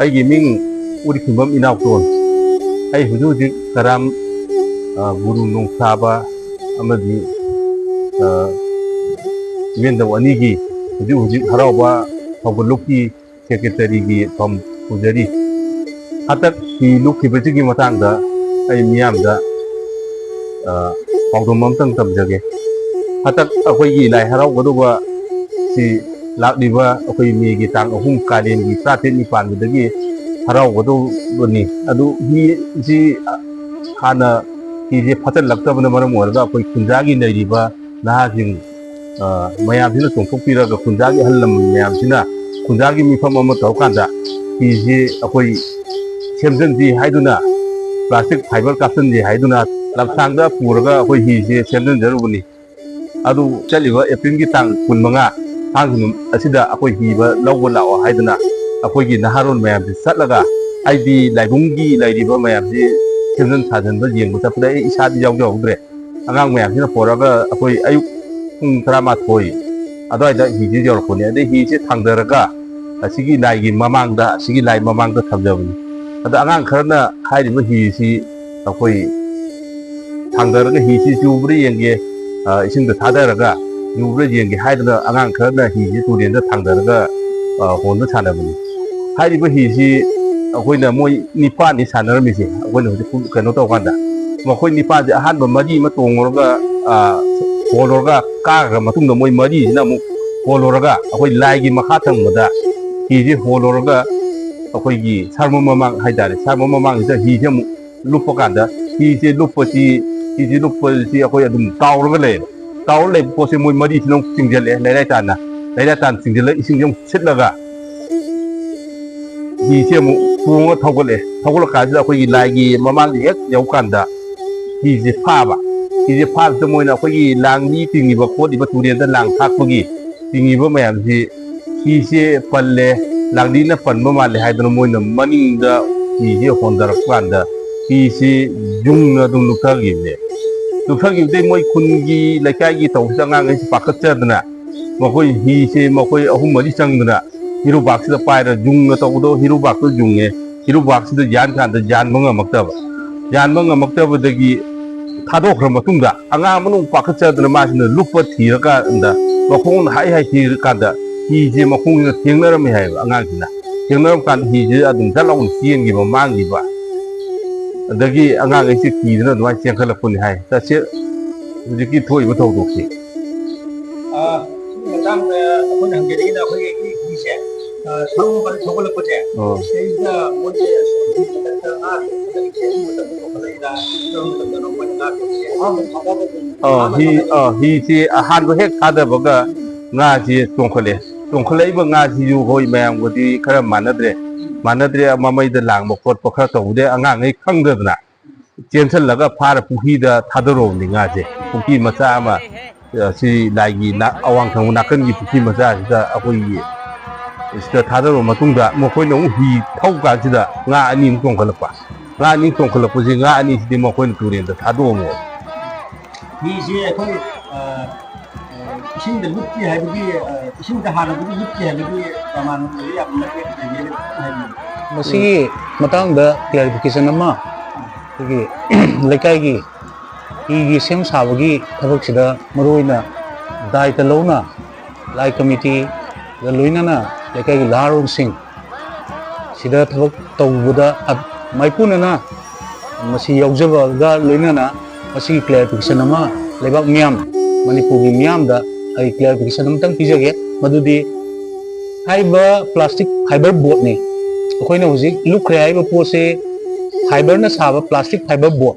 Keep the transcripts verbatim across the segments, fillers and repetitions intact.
ꯑꯩꯒꯤ ꯃꯤꯡ ꯎꯔꯤꯈꯨꯟꯕꯝ ꯏꯅꯥꯎꯇꯣꯟ꯫ ꯑꯩ ꯍꯧꯖꯤꯛ ꯍꯧꯖꯤꯛ ꯀꯔꯥꯝ, ꯑ, ꯒꯨꯔꯨ ꯅꯣꯡꯁꯥꯕ ꯑꯃꯗꯤ, ꯑ, ꯏꯕꯦꯟꯗꯧ ꯑꯅꯤꯒꯤ ꯍꯧꯖꯤꯛ ꯍꯧꯖꯤꯛ ꯍꯔꯥꯎꯕ ꯊꯧꯒꯜꯂꯨꯞꯀꯤ ꯁꯦꯀ꯭ꯔꯦꯇꯔꯤꯒꯤ ꯐꯝ ꯄꯨꯖꯔꯤ꯫ ꯍꯟꯗꯛ ꯍꯤ ꯂꯨꯞꯈꯤꯕꯁꯤꯒꯤ ꯃꯇꯥꯡꯗ ꯑꯩ ꯃꯤꯌꯥꯝꯗ, ꯑ, ꯄꯥꯎꯗꯝ ꯑꯃꯇꯪ ꯇꯝꯖꯒꯦ꯫ ꯍꯟꯗꯛ ꯑꯩꯈꯣꯏꯒꯤ ꯂꯥꯏ ꯍꯔꯥꯎꯒꯗꯧꯕ ꯁꯤ ꯂꯥꯛꯂꯤꯕ ꯑꯩꯈꯣꯏ ꯃꯦꯒꯤ ꯇꯥꯡ ꯑꯍꯨꯝ, ꯀꯥꯂꯦꯟꯒꯤ ꯇꯔꯥꯇꯔꯦꯠꯅꯤ ꯄꯥꯟꯕꯗꯒꯤ ꯍꯔꯥꯎꯒꯗꯧꯕꯅꯤ꯫ ꯑꯗꯨ ꯍꯤꯁꯤ ꯍꯥꯟꯅ ꯍꯤꯁꯦ ꯐꯠꯇꯜꯂꯛꯇꯕꯅ ꯃꯔꯝ ꯑꯣꯏꯔꯒ ꯑꯩꯈꯣꯏ ꯈꯨꯟꯖꯥꯒꯤ ꯂꯩꯔꯤꯕ ꯅꯍꯥꯁꯤꯡ, ꯑ, ꯃꯌꯥꯝꯁꯤꯅ ꯆꯣꯡꯊꯣꯛꯄꯤꯔꯒ ꯈꯨꯟꯖꯥꯒꯤ ꯑꯍꯜ ꯂꯃꯟ ꯃꯌꯥꯝꯁꯤꯅ ꯈꯨꯟꯖꯥꯒꯤ ꯃꯤꯐꯝ ꯑꯃ ꯇꯧꯔꯀꯥꯟꯗ ꯍꯤꯁꯤ ꯑꯩꯈꯣꯏ ꯁꯦꯝꯖꯤꯟꯁꯤ ꯍꯥꯏꯗꯨꯅ, ꯄ꯭ꯂꯥꯁꯇꯤꯛ ꯐꯥꯏꯕꯔ ꯀꯥꯞꯁꯤꯟꯁꯤ ꯍꯥꯏꯗꯨꯅ ꯂꯝꯁꯥꯡꯗ ꯄꯨꯔꯒ ꯑꯩꯈꯣꯏ ꯍꯤꯁꯦ ꯁꯦꯝꯖꯤꯟꯖꯔꯨꯕꯅꯤ꯫ ꯑꯗꯨ ꯆꯠꯂꯤꯕ ꯑꯦꯄ꯭ꯔꯤꯜꯒꯤ ꯇꯥꯡ ꯀꯨꯟꯃꯉꯥ, ꯊꯥꯡꯖ ꯅꯨꯃꯤꯠ ꯑꯁꯤꯗ ꯑꯩꯈꯣꯏ ꯍꯤꯕ ꯂꯧꯕ ꯂꯥꯛꯑꯣ ꯍꯥꯏꯗꯅ ꯑꯩꯈꯣꯏꯒꯤ ꯅꯍꯥꯔꯣꯜ ꯃꯌꯥꯝꯁꯤ ꯆꯠꯂꯒ, ꯑꯩꯗꯤ ꯂꯥꯏꯕꯨꯡꯒꯤ ꯂꯩꯔꯤꯕ ꯃꯌꯥꯝꯁꯤ ꯁꯦꯝꯖꯤꯟ ꯁꯥꯖꯤꯟꯕ ꯌꯦꯡꯕ ꯆꯠꯄꯗ ꯑꯩ ꯏꯁꯥꯗꯤ ꯌꯥꯎꯖꯍꯧꯗ꯭ꯔꯦ꯫ ꯑꯉꯥꯡ ꯃꯌꯥꯝꯁꯤꯅ ꯄꯣꯔꯛꯑꯒ ꯑꯩꯈꯣꯏ ꯑꯌꯨꯛ ꯄꯨꯡ ꯇꯔꯥꯃꯥꯊꯣꯏ ꯑꯗꯨꯋꯥꯏꯗ ꯍꯤꯁꯤ ꯌꯧꯔꯛꯄꯅꯦ꯫ ꯑꯗꯩ ꯍꯤꯁꯦ ꯊꯥꯡꯊꯔꯒ ꯑꯁꯤꯒꯤ ꯂꯥꯏꯒꯤ ꯃꯃꯥꯡꯗ, ꯑꯁꯤꯒꯤ ꯂꯥꯏ ꯃꯃꯥꯡꯗ ꯊꯝꯖꯕꯅꯤ꯫ ꯑꯗ ꯑꯉꯥꯡ ꯈꯔꯅ ꯍꯥꯏꯔꯤꯕ ꯍꯤꯁꯤ ꯑꯩꯈꯣꯏ ꯊꯥꯡꯊꯔꯒ ꯍꯤꯁꯤ ꯌꯨꯕ꯭ꯔꯥ ꯌꯦꯡꯒꯦ, ꯑ, ꯏꯁꯤꯡꯗ ꯊꯥꯗꯔꯒ ꯌꯨꯕ꯭ꯔꯥ ꯌꯦꯡꯒꯦ ꯍꯥꯏꯗꯅ ꯑꯉꯥꯡ ꯈꯔꯅ ꯍꯤꯁꯤ ꯇꯨꯔꯦꯟꯗ ꯊꯥꯡꯊꯔꯒ, ꯑ, ꯍꯣꯟꯕ ꯁꯥꯟꯅꯕꯅꯤ꯫ ꯍꯥꯏꯔꯤꯕ ꯍꯤꯁꯤ ꯑꯩꯈꯣꯏꯅ ꯃꯣꯏ ꯅꯤꯄꯥꯟꯅꯤ ꯁꯥꯟꯅꯔꯝꯃꯤꯁꯦ, ꯑꯩꯈꯣꯏꯅ ꯍꯧꯖꯤꯛ ꯀꯩꯅꯣ ꯇꯧꯀꯥꯟꯗ꯫ ꯃꯈꯣꯏ ꯅꯤꯄꯥꯟꯁꯦ ꯑꯍꯥꯟꯕ ꯃꯔꯤ ꯑꯃ ꯇꯣꯡꯉꯨꯔꯒ, ꯑ, ꯍꯣꯜꯂꯨꯔꯒ ꯀꯥꯈ꯭ꯔ ꯃꯇꯨꯡꯗ ꯃꯣꯏ ꯃꯔꯤꯁꯤꯅ ꯑꯃꯨꯛ ꯍꯣꯜꯂꯨꯔꯒ ꯑꯩꯈꯣꯏ ꯂꯥꯏꯒꯤ ꯃꯈꯥ ꯊꯪꯕꯗ ꯍꯤꯁꯦ ꯍꯣꯜꯂꯨꯔꯒ ꯑꯩꯈꯣꯏꯒꯤ ꯁꯔꯃ ꯃꯃꯥꯡ ꯍꯥꯏꯇꯥꯔꯦ, ꯁꯔꯃ ꯃꯃꯥꯡꯁꯤꯗ ꯍꯤꯁꯦ ꯑꯃꯨꯛ ꯂꯨꯞꯄ ꯀꯥꯟꯗ ꯍꯤꯁꯦ ꯂꯨꯞꯄꯁꯤ, ꯍꯤꯁꯦ ꯂꯨꯞꯄꯁꯤ ꯑꯩꯈꯣꯏ ꯑꯗꯨꯝ ꯇꯥꯎꯔꯒ ꯂꯩꯌꯦꯕ꯫ ꯇꯥꯎꯔ ꯂꯩꯕ ꯄꯣꯠꯁꯦ ꯃꯣꯏ ꯃꯔꯤꯁꯤꯅ ꯑꯃꯨꯛ ꯆꯤꯡꯁꯤꯜꯂꯦ, ꯂꯩꯔꯥꯏ ꯇꯥꯟꯅ, ꯂꯩꯔꯥꯏ ꯇꯥꯟꯅ ꯆꯤꯡꯁꯤꯜꯂꯒ ꯏꯁꯤꯡꯁꯦ ꯑꯃꯨꯛ ꯁꯤꯠꯂꯒ ꯍꯤꯁꯦ ꯑꯃꯨꯛ ꯇꯣꯡꯉ ꯊꯧꯒꯠꯂꯦ꯫ ꯊꯧꯒꯠꯂ ꯀꯥꯟꯁꯤꯗ ꯑꯩꯈꯣꯏꯒꯤ ꯂꯥꯏꯒꯤ ꯃꯃꯥꯡꯗ ꯍꯦꯛ ꯌꯧ ꯀꯥꯟꯗ ꯍꯤꯁꯦ ꯐꯥꯕ꯫ ꯍꯤꯁꯦ ꯐꯥꯕꯁꯤꯗ ꯃꯣꯏꯅ ꯑꯩꯈꯣꯏꯒꯤ ꯂꯥꯡꯂꯤ ꯇꯤꯡꯉꯤꯕ ꯈꯣꯠꯂꯤꯕ ꯇꯨꯔꯦꯟꯗ ꯂꯥꯡ ꯊꯥꯛꯄꯒꯤ ꯇꯤꯡꯉꯤꯕ ꯃꯌꯥꯝꯁꯤ ꯍꯤꯁꯦ ꯄꯜꯂꯦ, ꯂꯥꯡꯂꯤꯅ ꯄꯟꯕ ꯃꯥꯜꯂꯦ ꯍꯥꯏꯗꯅ ꯃꯣꯏꯅ ꯃꯅꯤꯡꯗ ꯍꯤꯁꯦ ꯍꯣꯟꯊꯔꯛꯄ ꯀꯥꯟꯗ ꯍꯤꯁꯤ ꯌꯨꯡꯅ ꯑꯗꯨꯝ ꯂꯨꯞꯊꯈꯤꯕꯅꯦ꯫ ꯂꯨꯞꯊꯈꯤꯕꯗꯩ ꯃꯣꯏ ꯈꯨꯟꯒꯤ ꯂꯩꯀꯥꯏꯒꯤ ꯇꯧꯕꯁꯤꯗ ꯑꯉꯥꯡꯈꯩꯁꯤ ꯄꯥꯈꯠꯆꯗꯅ ꯃꯈꯣꯏ ꯍꯤꯁꯦ ꯃꯈꯣꯏ ꯑꯍꯨꯝ ꯃꯔꯤ ꯆꯪꯗꯅ ꯍꯤꯔꯨꯕꯥꯛꯁꯤꯗ ꯄꯥꯏꯔ ꯌꯨꯡꯅ ꯇꯧꯕꯗꯣ, ꯍꯤꯔꯨꯕꯥꯛꯇꯣ ꯌꯨꯡꯉꯦ꯫ ꯍꯤꯔꯨꯕꯥꯛꯁꯤꯗ ꯌꯥꯟ ꯀꯥꯟꯗ ꯌꯥꯟꯕ ꯉꯝꯃꯛꯇꯕ꯫ ꯌꯥꯟꯕ ꯉꯝꯃꯛꯇꯕꯗꯒꯤ ꯊꯥꯗꯣꯛꯈ꯭ꯔ ꯃꯇꯨꯡꯗ ꯑꯉꯥꯡ ꯑꯃꯅ ꯑꯃꯨꯛ ꯄꯥꯈꯠꯆꯗꯅ ꯃꯥꯁꯤꯅ ꯂꯨꯞꯄ ꯊꯤꯔꯀꯥꯟꯗ ꯃꯈꯣꯡꯅ ꯍꯥꯏ ꯍꯥꯏ ꯊꯤꯔꯀꯥꯟꯗ ꯍꯤꯁꯦ ꯃꯈꯣꯡꯁꯤꯅ ꯊꯦꯡꯅꯔꯝꯃꯦ ꯍꯥꯏꯌꯦꯕ ꯑꯉꯥꯡꯁꯤꯅ꯫ ꯊꯦꯡꯅꯔꯝ ꯀꯥꯟꯗ ꯍꯤꯁꯦ ꯑꯗꯨꯝ ꯖꯠ ꯂꯥꯎꯅ ꯆꯦꯟꯈꯤꯕ, ꯃꯥꯡꯈꯤꯕ꯫ ꯑꯗꯒꯤ ꯑꯉꯥꯡꯈꯩꯁꯦ ꯀꯤꯗꯅ ꯑꯗꯨꯃꯥꯏꯅ ꯆꯦꯟꯈꯠꯂꯛꯄꯅꯤ ꯍꯥꯏ꯫ ꯇꯁꯦ-, ꯍꯧꯖꯤꯛꯀꯤ ꯊꯣꯛꯏꯕ ꯊꯧꯗꯣꯛꯁꯤ꯫ ꯑꯥ, ꯁꯤꯒꯤ ꯃꯇꯥꯡꯗ ꯑꯩꯈꯣꯏꯅ ꯍꯪꯖꯅꯤꯡꯉꯤꯅ ꯑꯩꯈꯣꯏꯒꯤ ꯍꯤꯁꯦ, ꯑꯥ, ꯁꯃꯨꯗ꯭ꯔꯗ ꯊꯧꯒꯠꯂꯛꯄꯁꯦ, ꯑꯣ꯫ ꯁꯤꯗꯩꯁꯤꯗ ꯃꯣꯏꯁꯦ ꯁꯣꯝꯒꯤ ꯃꯊꯛꯇ ꯉꯥ ꯊꯣꯛꯄꯗꯒꯤ ꯆꯦꯟꯕ ꯃꯇꯝꯗ ꯊꯣꯛꯒꯠꯂꯛꯏꯔꯥ? ꯀꯔꯝꯕ ꯃꯇꯝꯗꯅꯣ ꯃꯣꯏꯅ ꯉꯥ ꯊꯣꯛꯏꯁꯦ? ꯑꯍꯥꯟꯕ ꯊꯥꯗꯕ ꯑꯥ, ꯑꯍꯥꯟꯕ ꯍꯤ, ꯊꯥꯗꯕ ꯑꯥ, ꯍꯤꯁꯤ ꯑꯍꯥꯟꯕ ꯍꯦꯛ ꯊꯥꯗꯕꯒ ꯉꯥꯁꯤ ꯆꯣꯡꯈꯠꯂꯦ꯫ ꯆꯣꯡꯈꯠꯂꯛꯏꯕ ꯉꯥꯁꯤꯁꯨ ꯍꯣꯏ ꯃꯌꯥꯝꯒꯗꯤ ꯈꯔ ꯃꯥꯟꯅꯗ꯭ꯔꯦ꯫ ꯃꯥꯟꯅꯗ꯭ꯔꯦ, ꯃꯃꯩꯗ ꯂꯥꯡꯕ ꯈꯣꯠꯄ ꯈꯔ ꯇꯧꯕꯗꯩ ꯑꯉꯥꯡꯈꯩ ꯈꯪꯗꯗꯅ ꯆꯦꯟꯁꯤꯜꯂꯒ ꯐꯥꯔ ꯄꯨꯈ꯭ꯔꯤꯗ ꯊꯥꯗꯔꯨꯕꯅꯤ ꯉꯥꯁꯦ꯫ ꯄꯨꯈ꯭ꯔꯤ ꯃꯆꯥ ꯑꯃ, ꯑ, ꯁꯤ ꯂꯥꯏꯒꯤ ꯅꯥ-, ꯑꯋꯥꯡ ꯊꯪꯕ ꯅꯥꯀꯟꯒꯤ ꯄꯨꯈ꯭ꯔꯤ ꯃꯆꯥꯁꯤꯗ ꯑꯩꯈꯣꯏꯒꯤ ꯁꯤꯗ ꯊꯥꯗꯔꯕ ꯃꯇꯨꯡꯗ ꯃꯈꯣꯏꯅ ꯑꯃꯨꯛ ꯍꯤ ꯊꯧ ꯀꯥꯟꯁꯤꯗ ꯉꯥ ꯑꯅꯤ ꯑꯃꯨꯛ ꯆꯣꯡꯈꯠꯂꯛꯄ꯫ ꯉꯥ ꯑꯅꯤ ꯆꯣꯡꯈꯠꯂꯛꯄꯁꯤ ꯉꯥ ꯑꯅꯤꯁꯤꯗꯤ ꯃꯈꯣꯏꯅ ꯇꯨꯔꯦꯟꯗ ꯊꯥꯗꯣꯛꯑꯝꯃꯦ꯫ ꯍꯤꯁꯦ ꯑꯩꯈꯣꯏ, ꯑ, ꯑ, ꯏꯁꯤꯡꯗ ꯂꯨꯞꯇꯦ ꯍꯥꯏꯕꯒꯤ, ꯑ, ꯏꯁꯤꯡꯗ ꯍꯥꯟꯅꯗꯒꯤ ꯂꯨꯞꯇꯦ ꯍꯥꯏꯕꯒꯤ ꯄ꯭ꯔꯃꯥꯟ ꯑꯃ ꯂꯩ, ꯌꯥꯝ ꯅꯛꯑꯦ, ꯂꯩꯌꯦ ꯍꯥꯏꯕꯤꯌꯨ꯫ ꯃꯁꯤꯒꯤ ꯃꯇꯥꯡꯗ clarification ꯑꯃ ꯑꯩꯈꯣꯏꯒꯤ ꯂꯩꯀꯥꯏꯒꯤ ꯍꯤꯒꯤ ꯁꯦꯝ ꯁꯥꯕꯒꯤ ꯊꯕꯛꯁꯤꯗ ꯃꯔꯨꯑꯣꯏꯅ ꯗꯥꯏꯇ ꯂꯧꯅ ꯂꯥꯏ ꯀꯃꯤꯇꯤꯒ ꯂꯣꯏꯅꯅ ꯂꯩꯀꯥꯏꯒꯤ ꯅꯍꯥꯔꯣꯜꯁꯤꯡ ꯁꯤꯗ ꯊꯕꯛ ꯇꯧꯕꯗ ꯑ-, ꯃꯥꯏꯄꯨꯅꯅ ꯃꯁꯤ ꯌꯥꯎꯖꯕꯒ ꯂꯣꯏꯅꯅ ꯃꯁꯤꯒꯤ clarification ꯑꯃ ꯂꯩꯕꯥꯛ ꯃꯤꯌꯥꯝ, ꯃꯅꯤꯄꯨꯔꯒꯤ ꯃꯤꯌꯥꯝꯗ ꯑꯩ clarification ꯑꯃꯇꯪ ꯄꯤꯖꯒꯦ꯫ ꯃꯗꯨꯗꯤ ꯍꯥꯏꯔꯤꯕ plastic fiber boatꯅꯤ꯫ ꯑꯩꯈꯣꯏꯅ ꯍꯧꯖꯤꯛ ꯂꯨꯞꯈ꯭ꯔꯦ ꯍꯥꯏꯔꯤꯕ ꯄꯣꯠꯁꯤ fiberꯅ ꯁꯥꯕ plastic fiber boat꯫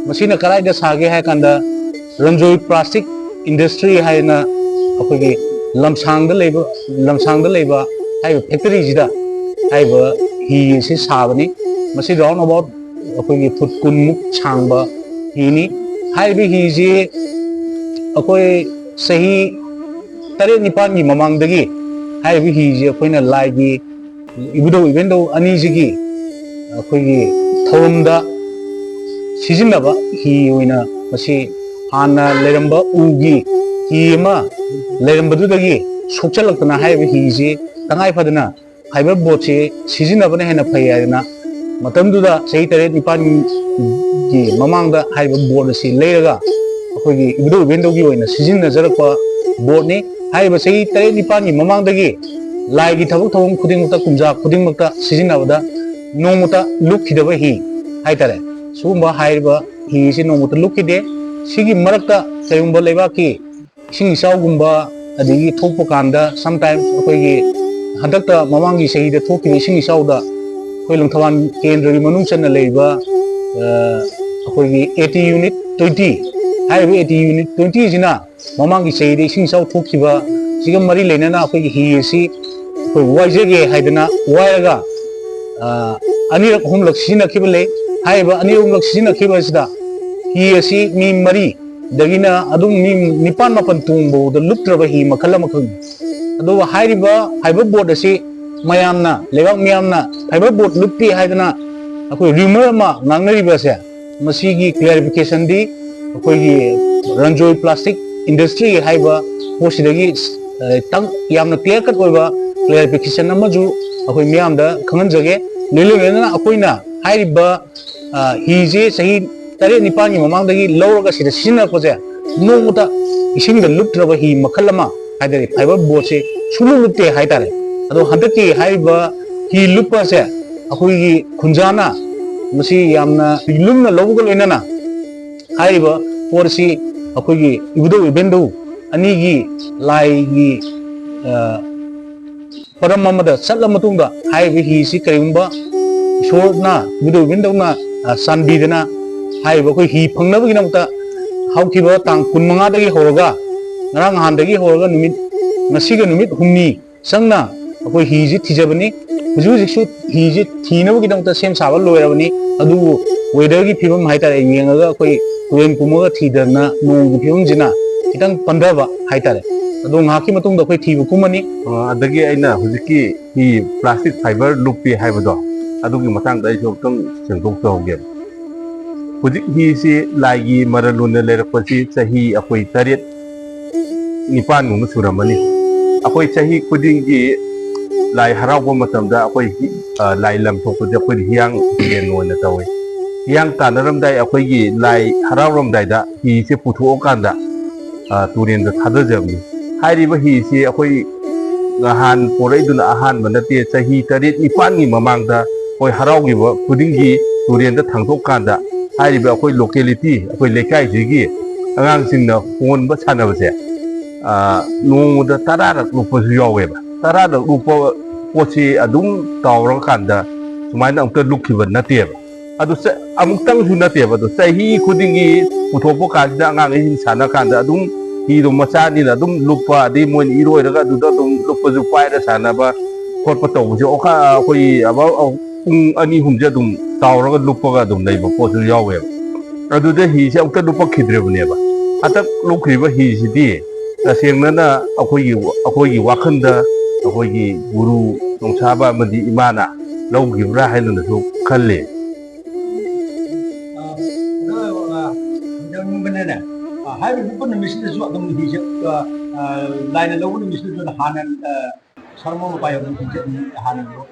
ꯃꯁꯤꯅ ꯀꯗꯥꯏꯗ ꯁꯥꯒꯦ ꯍꯥꯏ ꯀꯥꯟꯗ ꯔꯟꯖꯣꯏ plastic industry ꯍꯥꯏꯅ ꯑꯩꯈꯣꯏꯒꯤ ꯂꯝꯁꯥꯡꯗ ꯂꯩꯕ, ꯂꯝꯁꯥꯡꯗ ꯂꯩꯕ ꯍꯥꯏꯔꯤꯕ factoryꯁꯤꯗ ꯍꯥꯏꯔꯤꯕ ꯍꯤ ꯑꯁꯤ ꯁꯥꯕꯅꯤ꯫ ꯃꯁꯤ round about ꯑꯩꯈꯣꯏꯒꯤ ꯐꯨꯠ ꯀꯨꯟꯃꯨꯛ ꯁꯥꯡꯕ ꯍꯤꯅꯤ꯫ ꯍꯥꯏꯔꯤꯕ ꯍꯤꯁꯤ ꯑꯩꯈꯣꯏ ꯆꯍꯤ ꯇꯔꯦꯠ ꯅꯤꯄꯥꯜꯒꯤ ꯃꯃꯥꯡꯗꯒꯤ ꯍꯥꯏꯔꯤꯕ ꯍꯤꯁꯤ ꯑꯩꯈꯣꯏꯅ ꯂꯥꯏꯒꯤ ꯏꯕꯨꯙꯧ ꯏꯕꯦꯟꯗꯧ ꯑꯅꯤꯁꯤꯒꯤ ꯑꯩꯈꯣꯏꯒꯤ ꯊꯧꯔꯝꯗ ꯁꯤꯖꯤꯟꯅꯕ ꯍꯤ ꯑꯣꯏꯅ ꯃꯁꯤ ꯍꯥꯟꯅ ꯂꯩꯔꯝꯕ ꯎꯒꯤ ꯍꯤ ꯑꯃ ꯂꯩꯔꯝꯕꯗꯨꯗꯒꯤ ꯁꯣꯛꯆꯜꯂꯛꯇꯅ ꯍꯥꯏꯔꯤꯕ ꯍꯤꯁꯤ ꯇꯉꯥꯏ ꯐꯗꯅ ꯐꯥꯏꯕꯔ ꯕꯣꯠꯁꯤ ꯁꯤꯖꯤꯟꯅꯕꯅ ꯍꯦꯟꯅ ꯐꯩ ꯍꯥꯏꯗꯅ, ꯃꯇꯝꯗꯨꯗ ꯆꯍꯤ ꯇꯔꯦꯠ ꯅꯤꯄꯥꯜꯒꯤ ꯃꯃꯥꯡꯗ ꯍꯥꯏꯔꯤꯕ ꯕꯣꯠ ꯑꯁꯤ ꯂꯩꯔꯒ ꯑꯩꯈꯣꯏꯒꯤ ꯏꯕꯨꯙꯧ ꯏꯕꯦꯟꯗꯧꯒꯤ ꯑꯣꯏꯅ ꯁꯤꯖꯤꯟꯅꯖꯔꯛꯄ ꯕꯣꯠꯅꯤ꯫ ꯍꯥꯏꯔꯤꯕ ꯆꯍꯤ ꯇꯔꯦꯠ ꯅꯤꯄꯥꯜꯒꯤ ꯃꯃꯥꯡꯗꯒꯤ ꯂꯥꯏꯒꯤ ꯊꯕꯛ ꯊꯧꯔꯝ ꯈꯨꯗꯤꯡꯃꯛꯇ, ꯀꯨꯝꯖꯥ ꯈꯨꯗꯤꯡꯃꯛꯇ ꯁꯤꯖꯤꯟꯅꯕꯗ ꯅꯣꯡꯃꯇ ꯂꯨꯞꯈꯤꯗꯕ ꯍꯤ ꯍꯥꯏꯇꯥꯔꯦ꯫ ꯁꯤꯒꯨꯝꯕ ꯍꯥꯏꯔꯤꯕ ꯍꯤ ꯑꯁꯤ ꯅꯣꯡꯃꯇ ꯂꯨꯞꯈꯤꯗꯦ꯫ ꯁꯤꯒꯤ ꯃꯔꯛꯇ ꯀꯔꯤꯒꯨꯝꯕ ꯂꯩꯕꯥꯛꯀꯤ ꯏꯁꯤꯡ ꯏꯆꯥꯎꯒꯨꯝꯕ, ꯑꯗꯒꯤ ꯊꯣꯛꯄ ꯀꯥꯟꯗ sometimes ꯑꯩꯈꯣꯏꯒꯤ ꯍꯟꯗꯛꯇ ꯃꯃꯥꯡꯒꯤ ꯆꯍꯤꯗ ꯊꯣꯛꯈꯤꯕ ꯏꯁꯤꯡ ꯏꯆꯥꯎꯗ ꯑꯩꯈꯣꯏ ꯂꯪꯊꯕꯥꯜ ꯀꯦꯟꯗ꯭ꯔꯒꯤ ꯃꯅꯨꯡ ꯆꯟꯅ ꯂꯩꯔꯤꯕ, ꯑ, ꯑꯩꯈꯣꯏꯒꯤ AT unit twenty, ꯍꯥꯏꯔꯤꯕ AT unit twenty ꯁꯤꯅ ꯃꯃꯥꯡꯒꯤ ꯆꯍꯤꯗ ꯏꯁꯤꯡ ꯏꯆꯥꯎ ꯊꯣꯛꯈꯤꯕ ꯁꯤꯒ ꯃꯔꯤ ꯂꯩꯅꯅ ꯑꯩꯈꯣꯏꯒꯤ ꯍꯤ ꯑꯁꯤ ꯑꯩꯈꯣꯏ ꯋꯥꯏꯖꯒꯦ ꯍꯥꯏꯗꯅ ꯋꯥꯏꯔꯒ, ꯑ, ꯑꯅꯤꯔꯛ ꯑꯍꯨꯝꯂꯛ ꯁꯤꯖꯤꯟꯅꯈꯤꯕ ꯂꯩ꯫ ꯍꯥꯏꯔꯤꯕ ꯑꯅꯤ ꯑꯍꯨꯝꯂꯛ ꯁꯤꯖꯤꯟꯅꯈꯤꯕ ꯑꯁꯤꯗ ꯍꯤ ꯑꯁꯤ ꯃꯤ ꯃꯔꯤ ꯗꯒꯤꯅ ꯑꯗꯨꯝ ꯃꯤ ꯅꯤꯄꯥꯟ ꯃꯥꯄꯟ ꯇꯣꯡꯕ ꯐꯥꯎꯗ ꯂꯨꯞꯇ꯭ꯔꯕ ꯍꯤ ꯃꯈꯜ ꯑꯃꯈꯛꯅꯤ꯫ ꯑꯗꯨꯒ ꯍꯥꯏꯔꯤꯕ ꯐꯥꯏꯕꯔ ꯕꯣꯠ ꯑꯁꯤ ꯃꯌꯥꯝꯅ, ꯂꯩꯕꯥꯛ ꯃꯤꯌꯥꯝꯅ ꯐꯥꯏꯕꯔ ꯕꯣꯠ ꯂꯨꯞꯄꯤ ꯍꯥꯏꯗꯅ ꯑꯩꯈꯣꯏ ꯔꯤꯃꯔ ꯑꯃ ꯉꯥꯡꯅꯔꯤꯕ ꯑꯁꯦ, ꯃꯁꯤꯒꯤ ꯀ꯭ꯂꯦꯔꯤꯐꯤꯀꯦꯁꯟꯗꯤ ꯑꯩꯈꯣꯏꯒꯤ ꯔꯟꯖꯣꯏ ꯄ꯭ꯂꯥꯁꯇꯤꯛ ꯏꯟꯗꯁꯇ꯭ꯔꯤ ꯍꯥꯏꯕ ꯄꯣꯠꯁꯤꯗꯒꯤ, ꯑ, ꯇꯪ-, ꯌꯥꯝꯅ ꯀ꯭ꯂꯤꯌꯥꯔ ꯀꯠ ꯑꯣꯏꯕ ꯀ꯭ꯂꯦꯔꯤꯐꯤꯀꯦꯁꯟ ꯑꯃꯁꯨ ꯑꯩꯈꯣꯏ ꯃꯤꯌꯥꯝꯗ ꯈꯪꯍꯟꯖꯒꯦ꯫ ꯂꯣꯏꯅ ꯂꯣꯏꯅꯅ ꯑꯩꯈꯣꯏꯅ ꯍꯥꯏꯔꯤꯕ, ꯑ, ꯍꯤꯁꯦ ꯆꯍꯤ ꯇꯔꯦꯠ ꯅꯤꯄꯥꯜꯒꯤ ꯃꯃꯥꯡꯗꯒꯤ ꯂꯧꯔꯒ ꯁꯤꯗ ꯁꯤꯖꯤꯟꯅꯔꯛꯄꯁꯦ, ꯅꯣꯡꯃꯇ ꯏꯁꯤꯡꯗ ꯂꯨꯞꯇ꯭ꯔꯕ ꯍꯤ ꯃꯈꯜ ꯑꯃ ꯍꯥꯏꯇꯥꯔꯦ, ꯐꯥꯏꯕꯔ ꯕꯣꯠꯁꯦ ꯁꯨꯡꯂꯨꯞ ꯂꯨꯞꯇꯦ ꯍꯥꯏꯇꯥꯔꯦ꯫ ꯑꯗꯣ ꯍꯟꯗꯛꯀꯤ ꯍꯥꯏꯔꯤꯕ ꯍꯤ ꯂꯨꯞꯄꯁꯦ ꯑꯩꯈꯣꯏꯒꯤ ꯈꯨꯟꯖꯥꯅ ꯃꯁꯤ ꯌꯥꯝꯅ ꯂꯨꯝꯅ ꯂꯧꯕꯒ ꯂꯣꯏꯅꯅ ꯍꯥꯏꯔꯤꯕ ꯄꯣꯠ ꯑꯁꯤ ꯑꯩꯈꯣꯏꯒꯤ ꯏꯕꯨꯙꯧ ꯏꯕꯦꯟꯗꯧ ꯑꯅꯤꯒꯤ ꯂꯥꯏꯒꯤ, ꯑ, ꯄꯔꯝ ꯑꯃꯗ ꯆꯠꯂ ꯃꯇꯨꯡꯗ ꯍꯥꯏꯔꯤꯕ ꯍꯤꯁꯤ ꯀꯔꯤꯒꯨꯝꯕ ꯏꯁꯣꯔꯅ, ꯏꯕꯨꯙꯧ ꯏꯕꯦꯟꯗꯧꯅ, ꯑ, ꯆꯥꯟꯕꯤꯗꯅ ꯍꯥꯏꯔꯤꯕ ꯑꯩꯈꯣꯏ ꯍꯤ ꯐꯪꯅꯕꯒꯤꯗꯃꯛꯇ ꯍꯧꯈꯤꯕ ꯇꯥꯡ ꯀꯨꯟꯃꯉꯥꯗꯒꯤ ꯍꯧꯔꯒ, ꯉꯔꯥꯡ ꯅꯍꯥꯟꯗꯒꯤ ꯍꯧꯔꯒ ꯅꯨꯃꯤꯠ, ꯉꯁꯤꯒ ꯅꯨꯃꯤꯠ ꯍꯨꯝꯅꯤ ꯆꯪꯅ ꯑꯩꯈꯣꯏ ꯍꯤꯁꯤ ꯊꯤꯖꯕꯅꯤ꯫ ꯍꯧꯖꯤꯛ ꯍꯧꯖꯤꯛꯁꯨ ꯍꯤꯁꯤ ꯊꯤꯅꯕꯒꯤꯗꯃꯛꯇ ꯁꯦꯝ ꯁꯥꯕ ꯂꯣꯏꯔꯕꯅꯤ꯫ ꯑꯗꯨꯕꯨ ꯋꯦꯗꯔꯒꯤ ꯐꯤꯕꯝ ꯍꯥꯏꯇꯥꯔꯦ, ꯌꯦꯡꯉꯒ ꯑꯩꯈꯣꯏ ꯇꯨꯔꯦꯟ ꯀꯨꯝꯃꯒ ꯊꯤꯗꯅ ꯅꯣꯡꯒꯤ ꯐꯤꯕꯝꯁꯤꯅ ꯈꯤꯇꯪ ꯄꯟꯊꯕ ꯍꯥꯏꯇꯥꯔꯦ꯫ ꯑꯗꯣ ꯉꯥꯏꯍꯥꯛꯀꯤ ꯃꯇꯨꯡꯗ ꯑꯩꯈꯣꯏ ꯊꯤꯕ ꯀꯨꯝꯃꯅꯤ꯫ ꯑ, ꯑꯗꯒꯤ ꯑꯩꯅ ꯍꯧꯖꯤꯛꯀꯤ ꯍꯤ ꯄ꯭ꯂꯥꯁꯇꯤꯛ ꯐꯥꯏꯕꯔ ꯂꯨꯞꯄꯤ ꯍꯥꯏꯕꯗꯣ, ꯑꯗꯨꯒꯤ ꯃꯇꯥꯡꯗ ꯑꯩꯁꯨ ꯑꯃꯨꯛꯇꯪ ꯁꯦꯡꯗꯣꯛꯆꯍꯧꯒꯦ꯫ ꯍꯧꯖꯤꯛ ꯍꯤꯁꯤ ꯂꯥꯏꯒꯤ ꯃꯔꯜ ꯑꯣꯏꯅ ꯂꯩꯔꯛꯄꯁꯤ ꯆꯍꯤ ꯑꯩꯈꯣꯏ ꯇꯔꯦꯠ, ꯅꯤꯄꯥꯟꯒꯨꯝꯕ ꯁꯨꯔꯝꯃꯅꯤ꯫ ꯑꯩꯈꯣꯏ ꯆꯍꯤ ꯈꯨꯗꯤꯡꯒꯤ ꯂꯥꯏ ꯍꯔꯥꯎꯕ ꯃꯇꯝꯗ ꯑꯩꯈꯣꯏ ꯍꯤ-, ꯑ, ꯂꯥꯏ ꯂꯝ ꯊꯣꯛꯄꯁꯦ ꯑꯩꯈꯣꯏꯅ ꯍꯤꯌꯥꯡ ꯍꯤꯔꯦꯟ ꯑꯣꯏꯅ ꯇꯧꯏ꯫ ꯍꯤꯌꯥꯡ ꯇꯥꯟꯅꯔꯝꯗꯥꯏ ꯑꯩꯈꯣꯏꯒꯤ ꯂꯥꯏ ꯍꯔꯥꯎꯔꯝꯗꯥꯏꯗ ꯍꯤꯁꯦ ꯄꯨꯊꯣꯛꯑꯀꯥꯟꯗ, ꯑ, ꯇꯨꯔꯦꯟꯗ ꯊꯥꯗꯖꯕꯅꯤ꯫ ꯍꯥꯏꯔꯤꯕ ꯍꯤꯁꯤ ꯑꯩꯈꯣꯏ ꯅꯍꯥꯟ ꯄꯣꯔꯛꯏꯗꯨꯅ ꯑꯍꯥꯟꯕ ꯅꯠꯇꯦ, ꯆꯍꯤ ꯇꯔꯦꯠ ꯅꯤꯄꯥꯟꯒꯤ ꯃꯃꯥꯡꯗ ꯑꯩꯈꯣꯏ ꯍꯔꯥꯎꯈꯤꯕ ꯈꯨꯗꯤꯡꯒꯤ ꯇꯨꯔꯦꯟꯗ ꯊꯥꯡꯗꯣꯛꯀꯥꯟꯗ ꯍꯥꯏꯔꯤꯕ ꯑꯩꯈꯣꯏ locality, ꯑꯩꯈꯣꯏ ꯂꯩꯀꯥꯏꯁꯤꯒꯤ ꯑꯉꯥꯡꯁꯤꯡꯅ ꯍꯣꯟꯕ ꯁꯥꯟꯅꯕꯁꯦ, ꯑ, ꯅꯣꯡꯃꯗ ꯇꯔꯥꯔꯛ ꯂꯨꯞꯄꯁꯨ ꯌꯥꯎꯋꯦꯕ꯫ ꯇꯔꯥꯔꯛ ꯂꯨꯞꯄ ꯄꯣꯠꯁꯤ ꯑꯗꯨꯝ ꯇꯥꯎꯔꯀꯥꯟꯗ ꯁꯨꯃꯥꯏꯅ ꯑꯃꯨꯛꯇ ꯂꯨꯞꯈꯤꯕ ꯅꯠꯇꯦꯕ꯫ ꯑꯗꯨ ꯆ-, ꯑꯃꯨꯛꯇꯪꯁꯨ ꯅꯠꯇꯦꯕ, ꯑꯗꯨ ꯆꯍꯤ ꯈꯨꯗꯤꯡꯒꯤ ꯄꯨꯊꯣꯛꯄ ꯀꯥꯟꯁꯤꯗ ꯑꯉꯥꯡꯈꯩꯁꯤꯡ ꯁꯥꯟꯅ ꯀꯥꯟꯗ ꯑꯗꯨꯝ ꯍꯤꯗꯣ ꯃꯆꯥꯅꯤꯅ ꯑꯗꯨꯝ ꯂꯨꯞꯄ, ꯑꯗꯩ ꯃꯣꯏꯅ ꯏꯔꯣꯏꯔꯒ ꯑꯗꯨꯗ ꯑꯗꯨꯝ ꯂꯨꯞꯄꯁꯨ ꯄꯥꯏꯔ ꯁꯥꯟꯅꯕ ꯈꯣꯠꯄ ꯇꯧꯕꯁꯦ, ꯑꯣꯈꯥ-, ꯑꯩꯈꯣꯏ about ꯄꯨꯡ ꯑꯅꯤ ꯑꯍꯨꯝꯁꯦ ꯑꯗꯨꯝ ꯇꯥꯎꯔꯒ ꯂꯨꯞꯄꯒ ꯑꯗꯨꯝ ꯂꯩꯕ ꯄꯣꯠꯁꯨ ꯌꯥꯎꯋꯦꯕ꯫ ꯑꯗꯨꯗ ꯍꯤꯁꯦ ꯑꯃꯨꯛꯇ ꯂꯨꯞꯄꯛꯈꯤꯗ꯭ꯔꯤꯕꯅꯦꯕ꯫ ꯍꯟꯗꯛ ꯂꯨꯞꯈ꯭ꯔꯤꯕ ꯍꯤꯁꯤꯗꯤ ꯇꯁꯦꯡꯅꯅ ꯑꯩꯈꯣꯏꯒꯤ, ꯑꯩꯈꯣꯏꯒꯤ ꯋꯥꯈꯜꯗ ꯑꯩꯈꯣꯏꯒꯤ ꯒꯨꯔꯨ ꯅꯣꯡꯁꯥꯕ ꯑꯃꯗꯤ ꯏꯃꯥꯅ ꯂꯧꯈꯤꯕ꯭ꯔꯥ ꯍꯥꯏꯗꯨꯅꯁꯨ ꯈꯜꯂꯤ꯫ ꯑ, ꯑꯗꯣ, ꯑ, ꯍꯟꯗꯛ ꯅꯤꯡꯕꯅꯅꯦ, ꯑ, ꯍꯥꯏꯔꯤꯕ ꯂꯨꯞꯄ ꯅꯨꯃꯤꯠꯁꯤꯗꯁꯨ ꯑꯗꯨꯝ ꯍꯤꯁꯦ, ꯑ, ꯑ, ꯂꯥꯏꯅ ꯂꯧꯕ ꯅꯨꯃꯤꯠꯁꯤꯗꯁꯨ ꯍꯥꯟꯅ, ꯑ, ꯁꯔꯃꯣꯟ ꯃꯄꯥ ꯌꯧꯕ ꯅꯨꯃꯤꯠꯁꯦ ꯑꯗꯨꯝ ꯍꯥꯟꯅ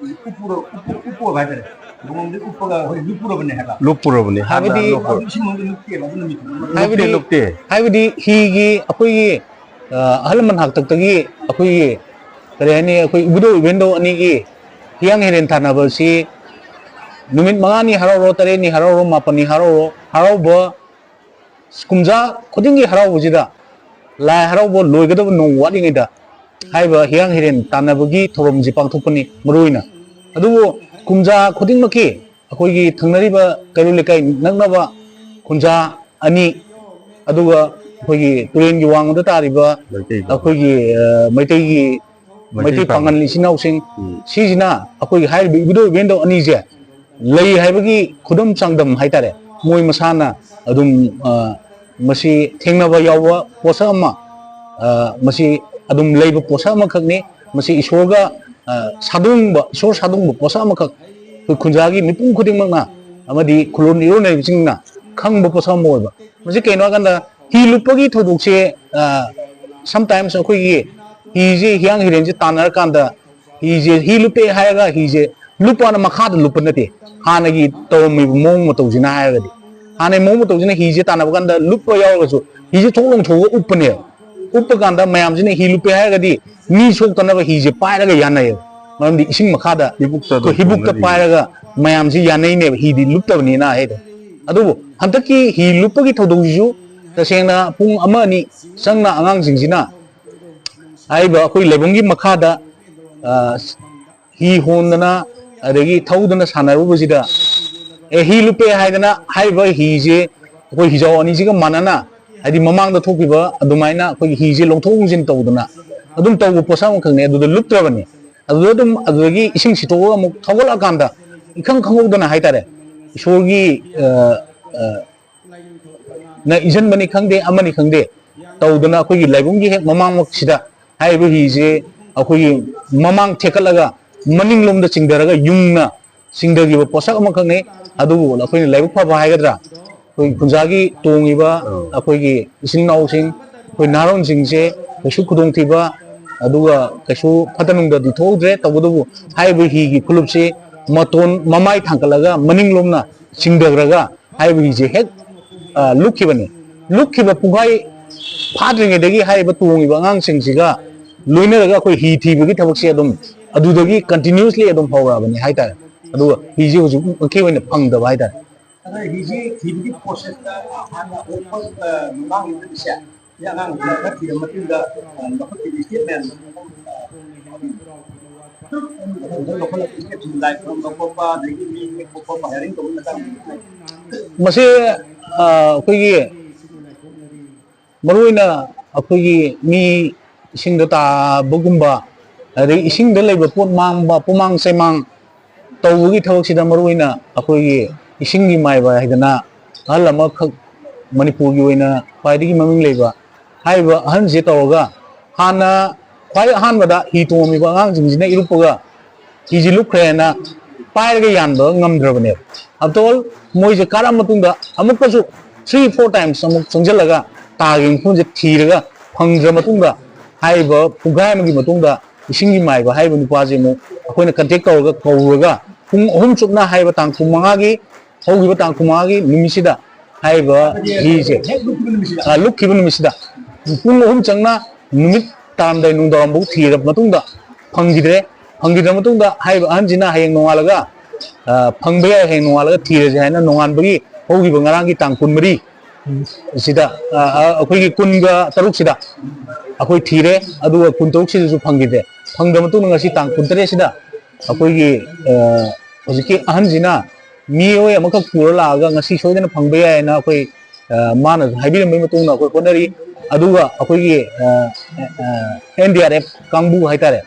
ꯎꯞꯄꯨꯔ-, ꯎꯞꯄꯨ-, ꯎꯞꯄꯨꯔꯕ ꯍꯥꯏꯇꯥꯔꯦ꯫ ꯂꯨꯍꯣꯡꯕꯗꯤ ꯎꯞꯄꯒ ꯑꯩꯈꯣꯏ ꯂꯨꯞꯄꯨꯔꯕꯅꯦ ꯍꯥꯏꯕ꯫ ꯂꯨꯞꯄꯨꯔꯕꯅꯦ, ꯍꯥꯟꯅ ꯍꯥꯏꯕꯗꯤ ꯂꯨꯞꯄꯨꯔ-, ꯏꯁꯤꯡ ꯃꯅꯨꯡꯗ ꯂꯨꯞꯇꯦꯕ ꯑꯗꯨ ꯅꯨꯃꯤꯠꯇꯨ꯫ ꯍꯥꯏꯕꯗꯤ, ꯂꯨꯞꯇꯦ, ꯂꯨꯞꯇꯦ꯫ ꯍꯥꯏꯕꯗꯤ ꯍꯤꯒꯤ ꯑꯩꯈꯣꯏꯒꯤ, ꯑ, ꯑꯍꯜ ꯂꯃꯟ ꯍꯥꯛꯇꯛꯇꯒꯤ ꯑꯩꯈꯣꯏꯒꯤ, ꯀꯔꯤ ꯍꯥꯏꯅꯤ, ꯑꯩꯈꯣꯏ ꯏꯕꯨꯙꯧ ꯏꯕꯦꯟꯗꯧ ꯑꯅꯤꯒꯤ ꯍꯤꯌꯥꯡ ꯍꯤꯔꯦꯟ ꯇꯥꯟꯅꯕꯁꯤ ꯅꯨꯃꯤꯠ ꯃꯉꯥꯅꯤ ꯍꯔꯥꯎꯔꯣ, ꯇꯔꯦꯠꯅꯤ ꯍꯔꯥꯎꯔꯣ, ꯃꯥꯄꯟꯅꯤ ꯍꯔꯥꯎꯔꯣ, ꯍꯔꯥꯎꯕ ꯀꯨꯝꯖꯥ ꯈꯨꯗꯤꯡꯒꯤ ꯍꯔꯥꯎꯕꯁꯤꯗ ꯂꯥꯏ ꯍꯔꯥꯎꯕ ꯂꯣꯏꯒꯗꯕ ꯅꯣꯡ ꯋꯥꯠꯂꯤꯉꯩꯗ ꯍꯥꯏꯔꯤꯕ ꯍꯤꯌꯥꯡ ꯍꯤꯔꯦꯟ ꯇꯥꯟꯅꯕꯒꯤ ꯊꯧꯔꯝꯁꯤ ꯄꯥꯡꯊꯣꯛꯄꯅꯤ ꯃꯔꯨꯑꯣꯏꯅ꯫ ꯑꯗꯨꯕꯨ ꯀꯨꯝꯖꯥ ꯈꯨꯗꯤꯡꯃꯛꯀꯤ ꯑꯩꯈꯣꯏꯒꯤ ꯊꯪꯅꯔꯤꯕ ꯀꯩꯔꯣꯜ ꯂꯩꯀꯥꯏ ꯅꯛꯅꯕ ꯈꯨꯟꯖꯥ ꯑꯅꯤ, ꯑꯗꯨꯒ ꯑꯩꯈꯣꯏꯒꯤ ꯇꯨꯔꯦꯟꯒꯤ ꯋꯥꯡꯃꯗ ꯇꯥꯔꯤꯕ ꯃꯩꯇꯩ ꯑꯩꯈꯣꯏꯒꯤ, ꯑ, ꯃꯩꯇꯩꯒꯤ ꯃꯩꯇꯩ ꯃꯩꯇꯩ ꯄꯥꯉꯟ ꯄꯥꯉꯟ ꯏꯆꯤꯟ ꯏꯅꯥꯎꯁꯤꯡ, ꯎꯝ꯫ ꯁꯤꯁꯤꯅ ꯑꯩꯈꯣꯏꯒꯤ ꯍꯥꯏꯔꯤꯕ ꯏꯕꯨꯙꯧ ꯏꯕꯦꯟꯗꯧ ꯑꯅꯤꯁꯦ ꯂꯩ ꯍꯥꯏꯕꯒꯤ ꯈꯨꯗꯝ ꯆꯥꯡꯗꯝ ꯍꯥꯏꯇꯥꯔꯦ, ꯃꯣꯏ ꯃꯁꯥꯅ ꯑꯗꯨꯝ, ꯑ, ꯃꯁꯤ ꯊꯦꯡꯅꯕ ꯌꯥꯎꯕ ꯄꯣꯠꯁꯛ ꯑꯃ, ꯑ, ꯃꯁꯤ ꯑꯗꯨꯝ ꯂꯩꯕ ꯄꯣꯠꯁꯛ ꯑꯃꯈꯛꯅꯤ꯫ ꯃꯁꯤ ꯏꯁꯣꯔꯒ, ꯑ, ꯁꯥꯗꯣꯡꯕ, ꯏꯁꯣꯔ ꯁꯥꯗꯣꯡꯕ ꯄꯣꯠꯁꯛ ꯑꯃꯈꯛ ꯑꯩꯈꯣꯏ ꯈꯨꯟꯖꯥꯒꯤ ꯃꯤꯄꯨꯝ ꯈꯨꯗꯤꯡꯃꯛꯅ ꯑꯃꯗꯤ ꯈꯨꯂꯣꯟ ꯏꯔꯣꯟꯅꯔꯤꯕꯁꯤꯡꯅ ꯈꯪꯕ ꯄꯣꯠꯁꯛ ꯑꯃ ꯑꯣꯏꯕ꯫ ꯃꯁꯤ ꯀꯩꯅꯣ ꯍꯥꯏꯀꯥꯟꯗ ꯍꯤ ꯂꯨꯞꯄꯒꯤ ꯊꯧꯗꯣꯛꯁꯦ, ꯑ, sometimes ꯑꯩꯈꯣꯏꯒꯤ ꯍꯤꯁꯦ ꯍꯤꯌꯥꯡ ꯍꯤꯔꯦꯟꯁꯦ ꯇꯥꯟꯅꯔꯀꯥꯟꯗ ꯍꯤꯁꯦ, ꯍꯤ ꯂꯨꯞꯄꯦ ꯍꯥꯏꯔꯒ ꯍꯤꯁꯦ ꯂꯨꯞꯄꯅ ꯃꯈꯥꯗ ꯂꯨꯞꯄ ꯅꯠꯇꯦ꯫ ꯍꯥꯟꯅꯒꯤ ꯇꯧꯔꯝꯃꯤꯕ ꯃꯑꯣꯡ ꯃꯇꯧꯁꯤꯅ ꯍꯥꯏꯔꯒꯗꯤ, ꯍꯥꯟꯅꯒꯤ ꯃꯑꯣꯡ ꯃꯇꯧꯁꯤꯅ ꯍꯤꯁꯦ ꯇꯥꯟꯅꯕ ꯀꯥꯟꯗ ꯂꯨꯞꯄ ꯌꯥꯎꯔꯒꯁꯨ ꯍꯤꯁꯦ ꯊꯣꯛ ꯂꯣꯡꯊꯣꯛꯑꯒ ꯎꯞꯄꯅꯦꯕ꯫ ꯎꯞꯄ ꯀꯥꯟꯗ ꯃꯌꯥꯝꯁꯤꯅ ꯍꯤ ꯂꯨꯞꯄꯦ ꯍꯥꯏꯔꯒꯗꯤ ꯃꯤ ꯁꯣꯛꯇꯅꯕ ꯍꯤꯁꯦ ꯄꯥꯏꯔꯒ ꯌꯥꯅꯩꯌꯦꯕ꯫ ꯃꯔꯝꯗꯤ ꯏꯁꯤꯡ ꯃꯈꯥꯗ ꯍꯤꯕꯨꯛꯇ ꯑꯗꯨꯝ ꯑꯩꯈꯣꯏ ꯍꯤꯕꯨꯛꯇ ꯇꯣꯡꯅꯔꯤꯅꯦ꯫ ꯄꯥꯏꯔꯒ ꯃꯌꯥꯝꯁꯤ ꯌꯥꯅꯩꯅꯦꯕ, ꯍꯤꯗꯤ ꯂꯨꯞꯇꯕꯅꯤꯅ ꯍꯥꯏꯗꯣ꯫ ꯑꯗꯨꯕꯨ ꯍꯟꯗꯛꯀꯤ ꯍꯤ ꯂꯨꯞꯄꯒꯤ ꯊꯧꯗꯣꯛꯁꯤꯁꯨ ꯇꯁꯦꯡꯅ ꯄꯨꯡ ꯑꯃ ꯑꯅꯤ ꯆꯪꯅ ꯑꯉꯥꯡꯁꯤꯡꯁꯤꯅ ꯍꯥꯏꯔꯤꯕ ꯑꯩꯈꯣꯏ ꯂꯥꯏꯕꯨꯡꯒꯤ ꯃꯈꯥꯗ, ꯑ, ꯍꯤ ꯍꯣꯟꯗꯅ ꯑꯗꯒꯤ ꯊꯧꯗꯅ ꯁꯥꯟꯅꯔꯨꯕꯁꯤꯗ, ꯑꯦ, ꯍꯤ ꯂꯨꯞꯄꯦ ꯍꯥꯏꯗꯅ ꯍꯥꯏꯔꯤꯕ ꯍꯤꯁꯦ ꯑꯩꯈꯣꯏ ꯍꯤꯖꯥꯎ ꯑꯅꯤꯁꯤꯒ ꯃꯥꯟꯅꯅ, ꯍꯥꯏꯗꯤ ꯃꯃꯥꯡꯗ ꯊꯣꯛꯈꯤꯕ ꯑꯗꯨꯃꯥꯏꯅ ꯑꯩꯈꯣꯏꯒꯤ ꯍꯤꯁꯦ ꯂꯧꯊꯣꯛ ꯂꯧꯁꯤꯟ ꯇꯧꯗꯅ ꯑꯗꯨꯝ ꯇꯧꯕ ꯄꯣꯠꯁꯛ ꯑꯃꯈꯛꯅꯦ꯫ ꯑꯗꯨꯗ ꯂꯨꯞꯇ꯭ꯔꯕꯅꯤ꯫ ꯑꯗꯨꯗ ꯑꯗꯨꯝ, ꯑꯗꯨꯗꯒꯤ ꯏꯁꯤꯡ ꯁꯤꯠꯇꯣꯛꯑꯒ ꯑꯃꯨꯛ ꯊꯧꯒꯠꯂꯛꯑꯀꯥꯟꯗ ꯏꯈꯪ ꯈꯪꯍꯧꯗꯅ ꯍꯥꯏꯇꯥꯔꯦ, ꯏꯁꯣꯔꯒꯤ, ꯑ, ꯑ, ꯅ ꯏꯟꯁꯤꯟꯕꯅꯤ ꯈꯪꯗꯦ, ꯑꯃꯅꯤ ꯈꯪꯗꯦ, ꯇꯧꯗꯅ ꯑꯩꯈꯣꯏꯒꯤ ꯂꯥꯏꯕꯨꯡꯒꯤ ꯍꯦꯛ ꯃꯃꯥꯡꯃꯛꯁꯤꯗ ꯍꯥꯏꯔꯤꯕ ꯍꯤꯁꯦ ꯑꯩꯈꯣꯏꯒꯤ ꯃꯃꯥꯡ ꯊꯦꯛꯀꯠꯂꯒ ꯃꯅꯤꯡꯂꯣꯝꯗ ꯆꯤꯡꯊꯔꯒ ꯌꯨꯡꯅ ꯆꯤꯡꯊꯈꯤꯕ ꯄꯣꯠꯁꯛ ꯑꯃꯈꯛꯅꯤ꯫ ꯑꯗꯨꯕꯨ ꯑꯩꯈꯣꯏꯅ ꯂꯥꯏꯕꯛ ꯐꯕ ꯍꯥꯏꯒꯗ꯭ꯔꯥ, ꯑꯩꯈꯣꯏ ꯈꯨꯟꯖꯥꯒꯤ ꯇꯣꯡꯉꯤꯕ ꯑꯥ꯫ ꯑꯩꯈꯣꯏꯒꯤ ꯏꯆꯤꯟ ꯏꯅꯥꯎꯁꯤꯡ, ꯑꯩꯈꯣꯏ ꯅꯍꯥꯔꯣꯟꯁꯤꯡꯁꯦ ꯀꯩꯁꯨ ꯈꯨꯗꯣꯡꯊꯤꯕ ꯑꯗꯨꯒ ꯀꯩꯁꯨ ꯐꯠꯇ ꯅꯨꯡꯗꯗꯤ ꯊꯣꯛꯍꯧꯗ꯭ꯔꯦ꯫ ꯇꯧꯕꯇꯕꯨ ꯍꯥꯏꯔꯤꯕ ꯍꯤꯒꯤ ꯈꯨꯂꯨꯞꯁꯤ ꯃꯇꯣꯟ ꯃꯃꯥꯏ ꯊꯥꯡꯒꯠꯂꯒ ꯃꯅꯤꯡꯂꯣꯝꯅ ꯆꯤꯡꯊꯈ꯭ꯔꯒ ꯍꯥꯏꯔꯤꯕ ꯍꯤꯁꯦ ꯍꯦꯛ, ꯑ, ꯂꯨꯞꯈꯤꯕꯅꯤ꯫ ꯂꯨꯞꯈꯤꯕ ꯄꯨꯡꯈꯥꯏ ꯐꯥꯗ꯭ꯔꯤꯉꯩꯗꯒꯤ ꯍꯥꯏꯔꯤꯕ ꯇꯣꯡꯉꯤꯕ ꯑꯉꯥꯡꯁꯤꯡꯁꯤꯒ ꯂꯣꯏꯅꯔꯒ ꯑꯩꯈꯣꯏ ꯍꯤ ꯊꯤꯕꯒꯤ ꯊꯕꯛꯁꯦ ꯑꯗꯨꯝ ꯑꯗꯨꯗꯒꯤ continuously ꯑꯗꯨꯝ ꯍꯧꯔꯛꯑꯕꯅꯤ ꯍꯥꯏꯇꯥꯔꯦ꯫ ꯑꯗꯨꯒ ꯍꯤꯁꯦ ꯍꯧꯖꯤꯛꯃꯛꯀꯤ ꯑꯣꯏꯅ ꯐꯪꯗꯕ ꯍꯥꯏꯇꯥꯔꯦ꯫ ꯑꯗ ꯍꯤꯁꯦ ꯊꯤꯕꯒꯤ process ꯇ ꯍꯥꯟꯅ ꯑꯣꯛꯄ, ꯑ, ꯃꯃꯥꯡꯒꯤ ꯅꯨꯃꯤꯠꯁꯦ, ꯁꯤ ꯑꯉꯥꯡꯁꯤꯡꯅ ꯈꯔ ꯊꯤꯔ ꯃꯇꯨꯡꯗ, ꯑ, ꯂꯧꯈꯠꯈꯤꯕ statement, ꯑ, ꯂꯧꯈꯠꯂꯛꯄ statement, ꯂꯥꯏ ꯈꯨꯔꯨꯝꯕ ꯈꯣꯠꯄ, ꯑꯗꯒꯤ ꯃꯤ ꯅꯦꯛꯄ ꯈꯣꯠꯄ, hiring ꯇꯧꯕꯒꯤ ꯃꯇꯥꯡꯗ꯫ ꯃꯁꯤ, ꯑ, ꯑꯩꯈꯣꯏꯒꯤ ꯃꯔꯨꯑꯣꯏꯅ ꯑꯩꯈꯣꯏꯒꯤ ꯃꯤ ꯏꯁꯤꯡꯗ ꯇꯥꯕꯒꯨꯝꯕ, ꯑꯗꯒꯤ ꯏꯁꯤꯡꯗ ꯂꯩꯕ ꯄꯣꯠ ꯃꯥꯡꯕ, ꯄꯨꯃꯥꯡ ꯆꯩꯃꯥꯡ ꯇꯧꯕꯒꯤ ꯊꯕꯛꯁꯤꯗ ꯃꯔꯨꯑꯣꯏꯅ ꯑꯩꯈꯣꯏꯒꯤ ꯏꯁꯤꯡꯒꯤ ꯃꯥꯏꯕ ꯍꯥꯏꯗꯅ ꯑꯍꯜ ꯑꯃꯈꯛ ꯃꯅꯤꯄꯨꯔꯒꯤ ꯑꯣꯏꯅ ꯈ꯭ꯋꯥꯏꯗꯒꯤ ꯃꯃꯤꯡ ꯂꯩꯕ, ꯍꯥꯏꯔꯤꯕ ꯑꯍꯟꯁꯦ ꯇꯧꯔꯒ ꯍꯥꯟꯅ ꯈ꯭ꯋꯥꯏ ꯑꯍꯥꯟꯕꯗ ꯍꯤ ꯇꯣꯡꯉꯝꯃꯤꯕ ꯑꯉꯥꯡꯁꯤꯡꯁꯤꯅ ꯏꯔꯨꯞꯄꯒ ꯍꯤꯁꯤ ꯂꯨꯞꯈ꯭ꯔꯦꯅ ꯄꯥꯏꯔꯒ ꯌꯥꯟꯕ ꯉꯝꯗ꯭ꯔꯕꯅꯦꯕ꯫ After all, ꯃꯣꯏꯁꯦ ꯀꯥꯔꯛꯑ ꯃꯇꯨꯡꯗ ꯑꯃꯨꯛꯀꯁꯨ three four times ꯑꯃꯨꯛ ꯆꯪꯁꯤꯜꯂꯒ ꯇꯥꯈꯤꯕ ꯃꯐꯝꯁꯦ ꯊꯤꯔꯒ ꯐꯪꯗ꯭ꯔ ꯃꯇꯨꯡꯗ, ꯍꯥꯏꯔꯤꯕ ꯄꯨꯡꯈꯥꯏ ꯑꯃꯒꯤ ꯃꯇꯨꯡꯗ ꯏꯁꯤꯡꯒꯤ ꯃꯥꯏꯕ ꯍꯥꯏꯔꯤꯕ ꯅꯨꯄꯥꯁꯦ ꯑꯃꯨꯛ ꯑꯩꯈꯣꯏꯅ ꯀꯟꯇꯦꯛ ꯇꯧꯔꯒ ꯀꯧꯔꯒ ꯄꯨꯡ ꯑꯍꯨꯝ ꯆꯨꯞꯅ ꯍꯥꯏꯔꯤꯕ ꯇꯥꯡ ꯀꯨꯟꯃꯉꯥꯒꯤ, ꯍꯧꯈꯤꯕ ꯇꯥꯡ ꯀꯨꯟꯃꯉꯥꯒꯤ ꯅꯨꯃꯤꯠꯁꯤꯗ ꯍꯥꯏꯔꯤꯕ ꯍꯤꯁꯦ, ꯑ, ꯂꯨꯞꯈꯤꯕ ꯅꯨꯃꯤꯠꯁꯤꯗ ꯄꯨꯡ ꯑꯍꯨꯝ ꯆꯪꯅ ꯅꯨꯃꯤꯠ ꯇꯥꯔꯝꯗꯥꯏ ꯅꯨꯡꯗꯥꯡꯋꯥꯏꯔꯝꯐꯥꯎ ꯊꯤꯔꯕ ꯃꯇꯨꯡꯗ ꯐꯪꯈꯤꯗ꯭ꯔꯦ꯫ ꯐꯪꯈꯤꯗ꯭ꯔ ꯃꯇꯨꯡꯗ ꯍꯥꯏꯔꯤꯕ ꯑꯍꯟꯁꯤꯅ ꯍꯌꯦꯡ ꯅꯣꯡꯉꯥꯜꯂꯒ, ꯑ, ꯐꯪꯕ ꯌꯥꯏ, ꯍꯌꯦꯡ ꯅꯣꯡꯉꯥꯜꯂꯒ ꯊꯤꯔꯁꯦ ꯍꯥꯏꯅ ꯅꯣꯡꯉꯥꯟꯕꯒꯤ ꯍꯧꯈꯤꯕ ꯉꯔꯥꯡꯒꯤ ꯇꯥꯡ ꯀꯨꯟꯃꯔꯤ ꯁꯤꯗ, ꯑ, ꯑ, ꯑꯩꯈꯣꯏꯒꯤ ꯀꯨꯟꯒ ꯇꯔꯨꯛꯁꯤꯗ ꯑꯩꯈꯣꯏ ꯊꯤꯔꯦ, ꯑꯗꯨꯒ ꯀꯨꯟꯇꯔꯨꯛꯁꯤꯗꯁꯨ ꯐꯪꯈꯤꯗꯦ꯫ ꯐꯪꯗ꯭ꯔ ꯃꯇꯨꯡꯗ ꯉꯁꯤ ꯇꯥꯡ ꯀꯨꯟꯇꯔꯦꯠꯁꯤꯗ ꯑꯩꯈꯣꯏꯒꯤ, ꯑ, ꯍꯧꯖꯤꯛꯀꯤ ꯑꯍꯟꯁꯤꯅ ꯃꯤꯑꯣꯏ ꯑꯃꯈꯛ ꯄꯨꯔ ꯂꯥꯛꯑꯒ ꯉꯁꯤ ꯁꯣꯏꯗꯅ ꯐꯪꯕ ꯌꯥꯏꯅ ꯑꯩꯈꯣꯏ, ꯑ, ꯃꯥꯅꯁꯨ ꯍꯥꯏꯕꯤꯔꯝꯕꯒꯤ ꯃꯇꯨꯡ ꯏꯟꯅ ꯑꯩꯈꯣꯏ ꯍꯣꯠꯅꯔꯤ꯫ ꯑꯗꯨꯒ ꯑꯩꯈꯣꯏꯒꯤ, ꯑ, ꯑ, ꯑꯦꯟ ꯗꯤ ꯑꯥꯔ ꯑꯦꯐ ꯀꯥꯡꯕꯨ ꯍꯥꯏꯇꯥꯔꯦ,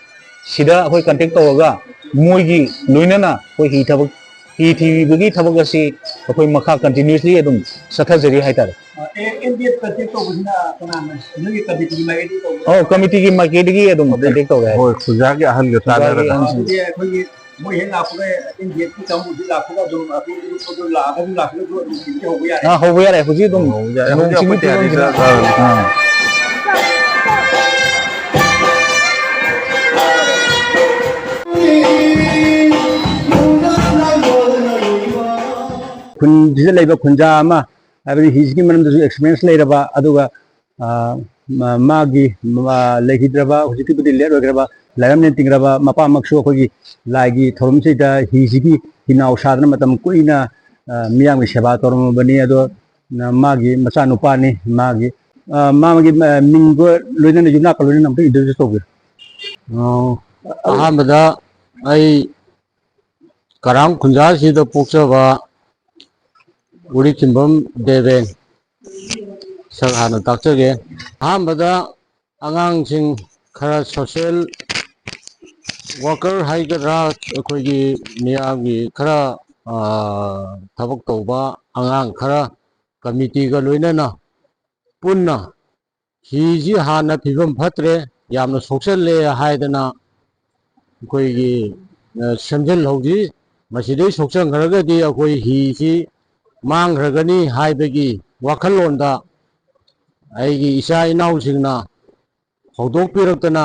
ꯁꯤꯗ ꯑꯩꯈꯣꯏ ꯀꯟꯇꯦꯛ ꯇꯧꯔꯒ ꯃꯣꯏꯒꯤ ꯂꯣꯏꯅꯅ ꯑꯩꯈꯣꯏ ꯍꯤ ꯊꯕꯛ, ꯍꯤ ꯊꯤꯕꯒꯤ ꯊꯕꯛ ꯑꯁꯤ ꯑꯩꯈꯣꯏ ꯃꯈꯥ continuously ꯑꯗꯨꯝ ꯆꯠꯊꯖꯔꯤ ꯍꯥꯏꯇꯥꯔꯦ꯫ ꯑꯦ, ꯑꯦꯟ ꯗꯤ ꯑꯦꯐ ꯀꯟꯇꯦꯛ ꯇꯧꯕꯁꯤꯅ ꯀꯅꯥꯅ? ꯅꯣꯏꯒꯤ ꯀꯃꯤꯇꯤꯒꯤ ꯃꯥꯏꯀꯩꯗꯒꯤ ꯇꯧꯕ꯭ꯔꯥ? ꯑꯣ, ꯀꯃꯤꯇꯤꯒꯤ ꯃꯥꯏꯀꯩꯗꯒꯤ ꯑꯗꯨꯝ ꯑꯗꯩ ꯀꯟꯇꯦꯛ ꯇꯧꯔꯦ ꯍꯥꯏ꯫ ꯍꯣꯏ, ꯈꯨꯟꯖꯥꯒꯤ ꯑꯍꯟꯒ ꯈꯨꯟꯖꯥꯒꯤ ꯇꯥꯟꯅꯔꯒ꯫ ꯑꯍꯟꯁꯤꯡ꯫ ꯑꯗꯨꯗꯤ ꯑꯩꯈꯣꯏꯒꯤ ꯃꯣꯏ ꯍꯦꯛ ꯂꯥꯛꯄꯒ, ꯑꯦꯟ ꯗꯤ ꯑꯦꯐꯀꯤ ꯀꯥꯡꯕꯨꯗꯤ ꯂꯥꯛꯄꯒ ꯑꯗꯨꯝ ꯑꯩꯈꯣꯏ ꯒ꯭ꯔꯨꯞꯇ ꯑꯗꯨꯝ ꯂꯥꯛꯑꯒ ꯑꯗꯨꯝ ꯂꯥꯛꯄꯒ ꯑꯗꯨꯝ ꯍꯧꯕ ꯌꯥꯔꯦ꯫ ꯑꯥ, ꯍꯧꯕ ꯌꯥꯔꯦ꯫ ꯍꯧꯖꯤꯛ ꯑꯗꯨꯝ ꯍꯧꯕ ꯌꯥꯔꯦ꯫ ꯅꯣꯡ ꯍꯧꯖꯤꯛ ꯆꯤꯡꯒꯤ ꯑꯩꯈꯣꯏ ꯇꯌꯥꯔꯤꯗ, ꯐꯤꯕꯝꯁꯤꯅ ꯑꯥ꯫ ꯈꯨꯟꯁꯤꯗ ꯂꯩꯕ ꯈꯨꯟꯖꯥ ꯑꯃ, ꯍꯥꯏꯕꯗꯤ ꯍꯤꯁꯤꯒꯤ ꯃꯔꯝꯗꯁꯨ experience ꯂꯩꯔꯕ, ꯑꯗꯨꯒ, ꯑ, ꯃꯥ-, ꯃꯥꯒꯤ, ꯃꯥ-, ꯂꯩꯈꯤꯗ꯭ꯔꯕ, ꯍꯧꯖꯤꯛꯀꯤꯕꯨꯗꯤ late ꯑꯣꯏꯈ꯭ꯔꯕ, ꯂꯥꯏꯔꯝꯂꯦꯟ ꯇꯤꯡꯈ꯭ꯔꯕ ꯃꯄꯥꯃꯛꯁꯨ ꯑꯩꯈꯣꯏꯒꯤ ꯂꯥꯏꯒꯤ ꯊꯧꯔꯝꯁꯤꯗ ꯍꯤꯁꯤꯒꯤ ꯍꯤꯅꯥꯎ ꯁꯥꯗꯅ ꯃꯇꯝ ꯀꯨꯏꯅ, ꯑ, ꯃꯤꯌꯥꯝꯒꯤ ꯁꯦꯕꯥ ꯇꯧꯔꯝꯃꯕꯅꯤ꯫ ꯑꯗꯣ, ꯅ-, ꯃꯥꯒꯤ ꯃꯆꯥꯅꯨꯄꯥꯅꯤ, ꯃꯥꯒꯤ, ꯑ, ꯃꯥꯒꯤ, ꯑ, ꯃꯤꯡꯗꯣ ꯂꯣꯏꯅꯅ ꯌꯨꯝꯅꯥꯛꯀ ꯂꯣꯏꯅꯅ ꯑꯝꯇ introduce ꯇꯧꯕꯤꯌꯨ꯫ ꯑ, ꯑꯍꯥꯟꯕꯗ ꯑꯩ ꯀꯔꯥꯡ ꯈꯨꯟꯖꯥꯁꯤꯗ ꯄꯣꯛꯆꯕ ꯎꯔꯤꯊꯤꯟꯕꯝ ꯗꯦꯕꯦꯟ ꯁꯛ ꯍꯥꯟꯅ ꯇꯥꯛꯆꯒꯦ꯫ ꯑꯍꯥꯟꯕꯗ ꯑꯉꯥꯡꯁꯤꯡ ꯈꯔ social worker ꯍꯥꯏꯒꯗ꯭ꯔꯥ, ꯑꯩꯈꯣꯏꯒꯤ ꯃꯤꯌꯥꯝꯒꯤ ꯈꯔ, ꯑ, ꯊꯕꯛ ꯇꯧꯕ ꯑꯉꯥꯡ ꯈꯔ ꯀꯃꯤꯇꯤꯒ ꯂꯣꯏꯅꯅ ꯄꯨꯟꯅ ꯍꯤꯁꯤ ꯍꯥꯟꯅ ꯐꯤꯕꯝ ꯐꯠꯇ꯭ꯔꯦ, ꯌꯥꯝꯅ ꯁꯣꯛꯆꯜꯂꯦ ꯍꯥꯏꯗꯅ ꯑꯩꯈꯣꯏꯒꯤ, ꯑ, ꯁꯦꯝꯖꯤꯜꯍꯧꯁꯤ꯫ ꯃꯁꯤꯗꯩ ꯁꯣꯛꯆꯟꯈ꯭ꯔꯒꯗꯤ ꯑꯩꯈꯣꯏ ꯍꯤꯁꯤ ꯃꯥꯡꯈ꯭ꯔꯒꯅꯤ ꯍꯥꯏꯕꯒꯤ ꯋꯥꯈꯜꯂꯣꯟꯗ ꯑꯩꯒꯤ ꯏꯆꯥ ꯏꯅꯥꯎꯁꯤꯡꯅ ꯍꯧꯗꯣꯛꯄꯤꯔꯛꯇꯅ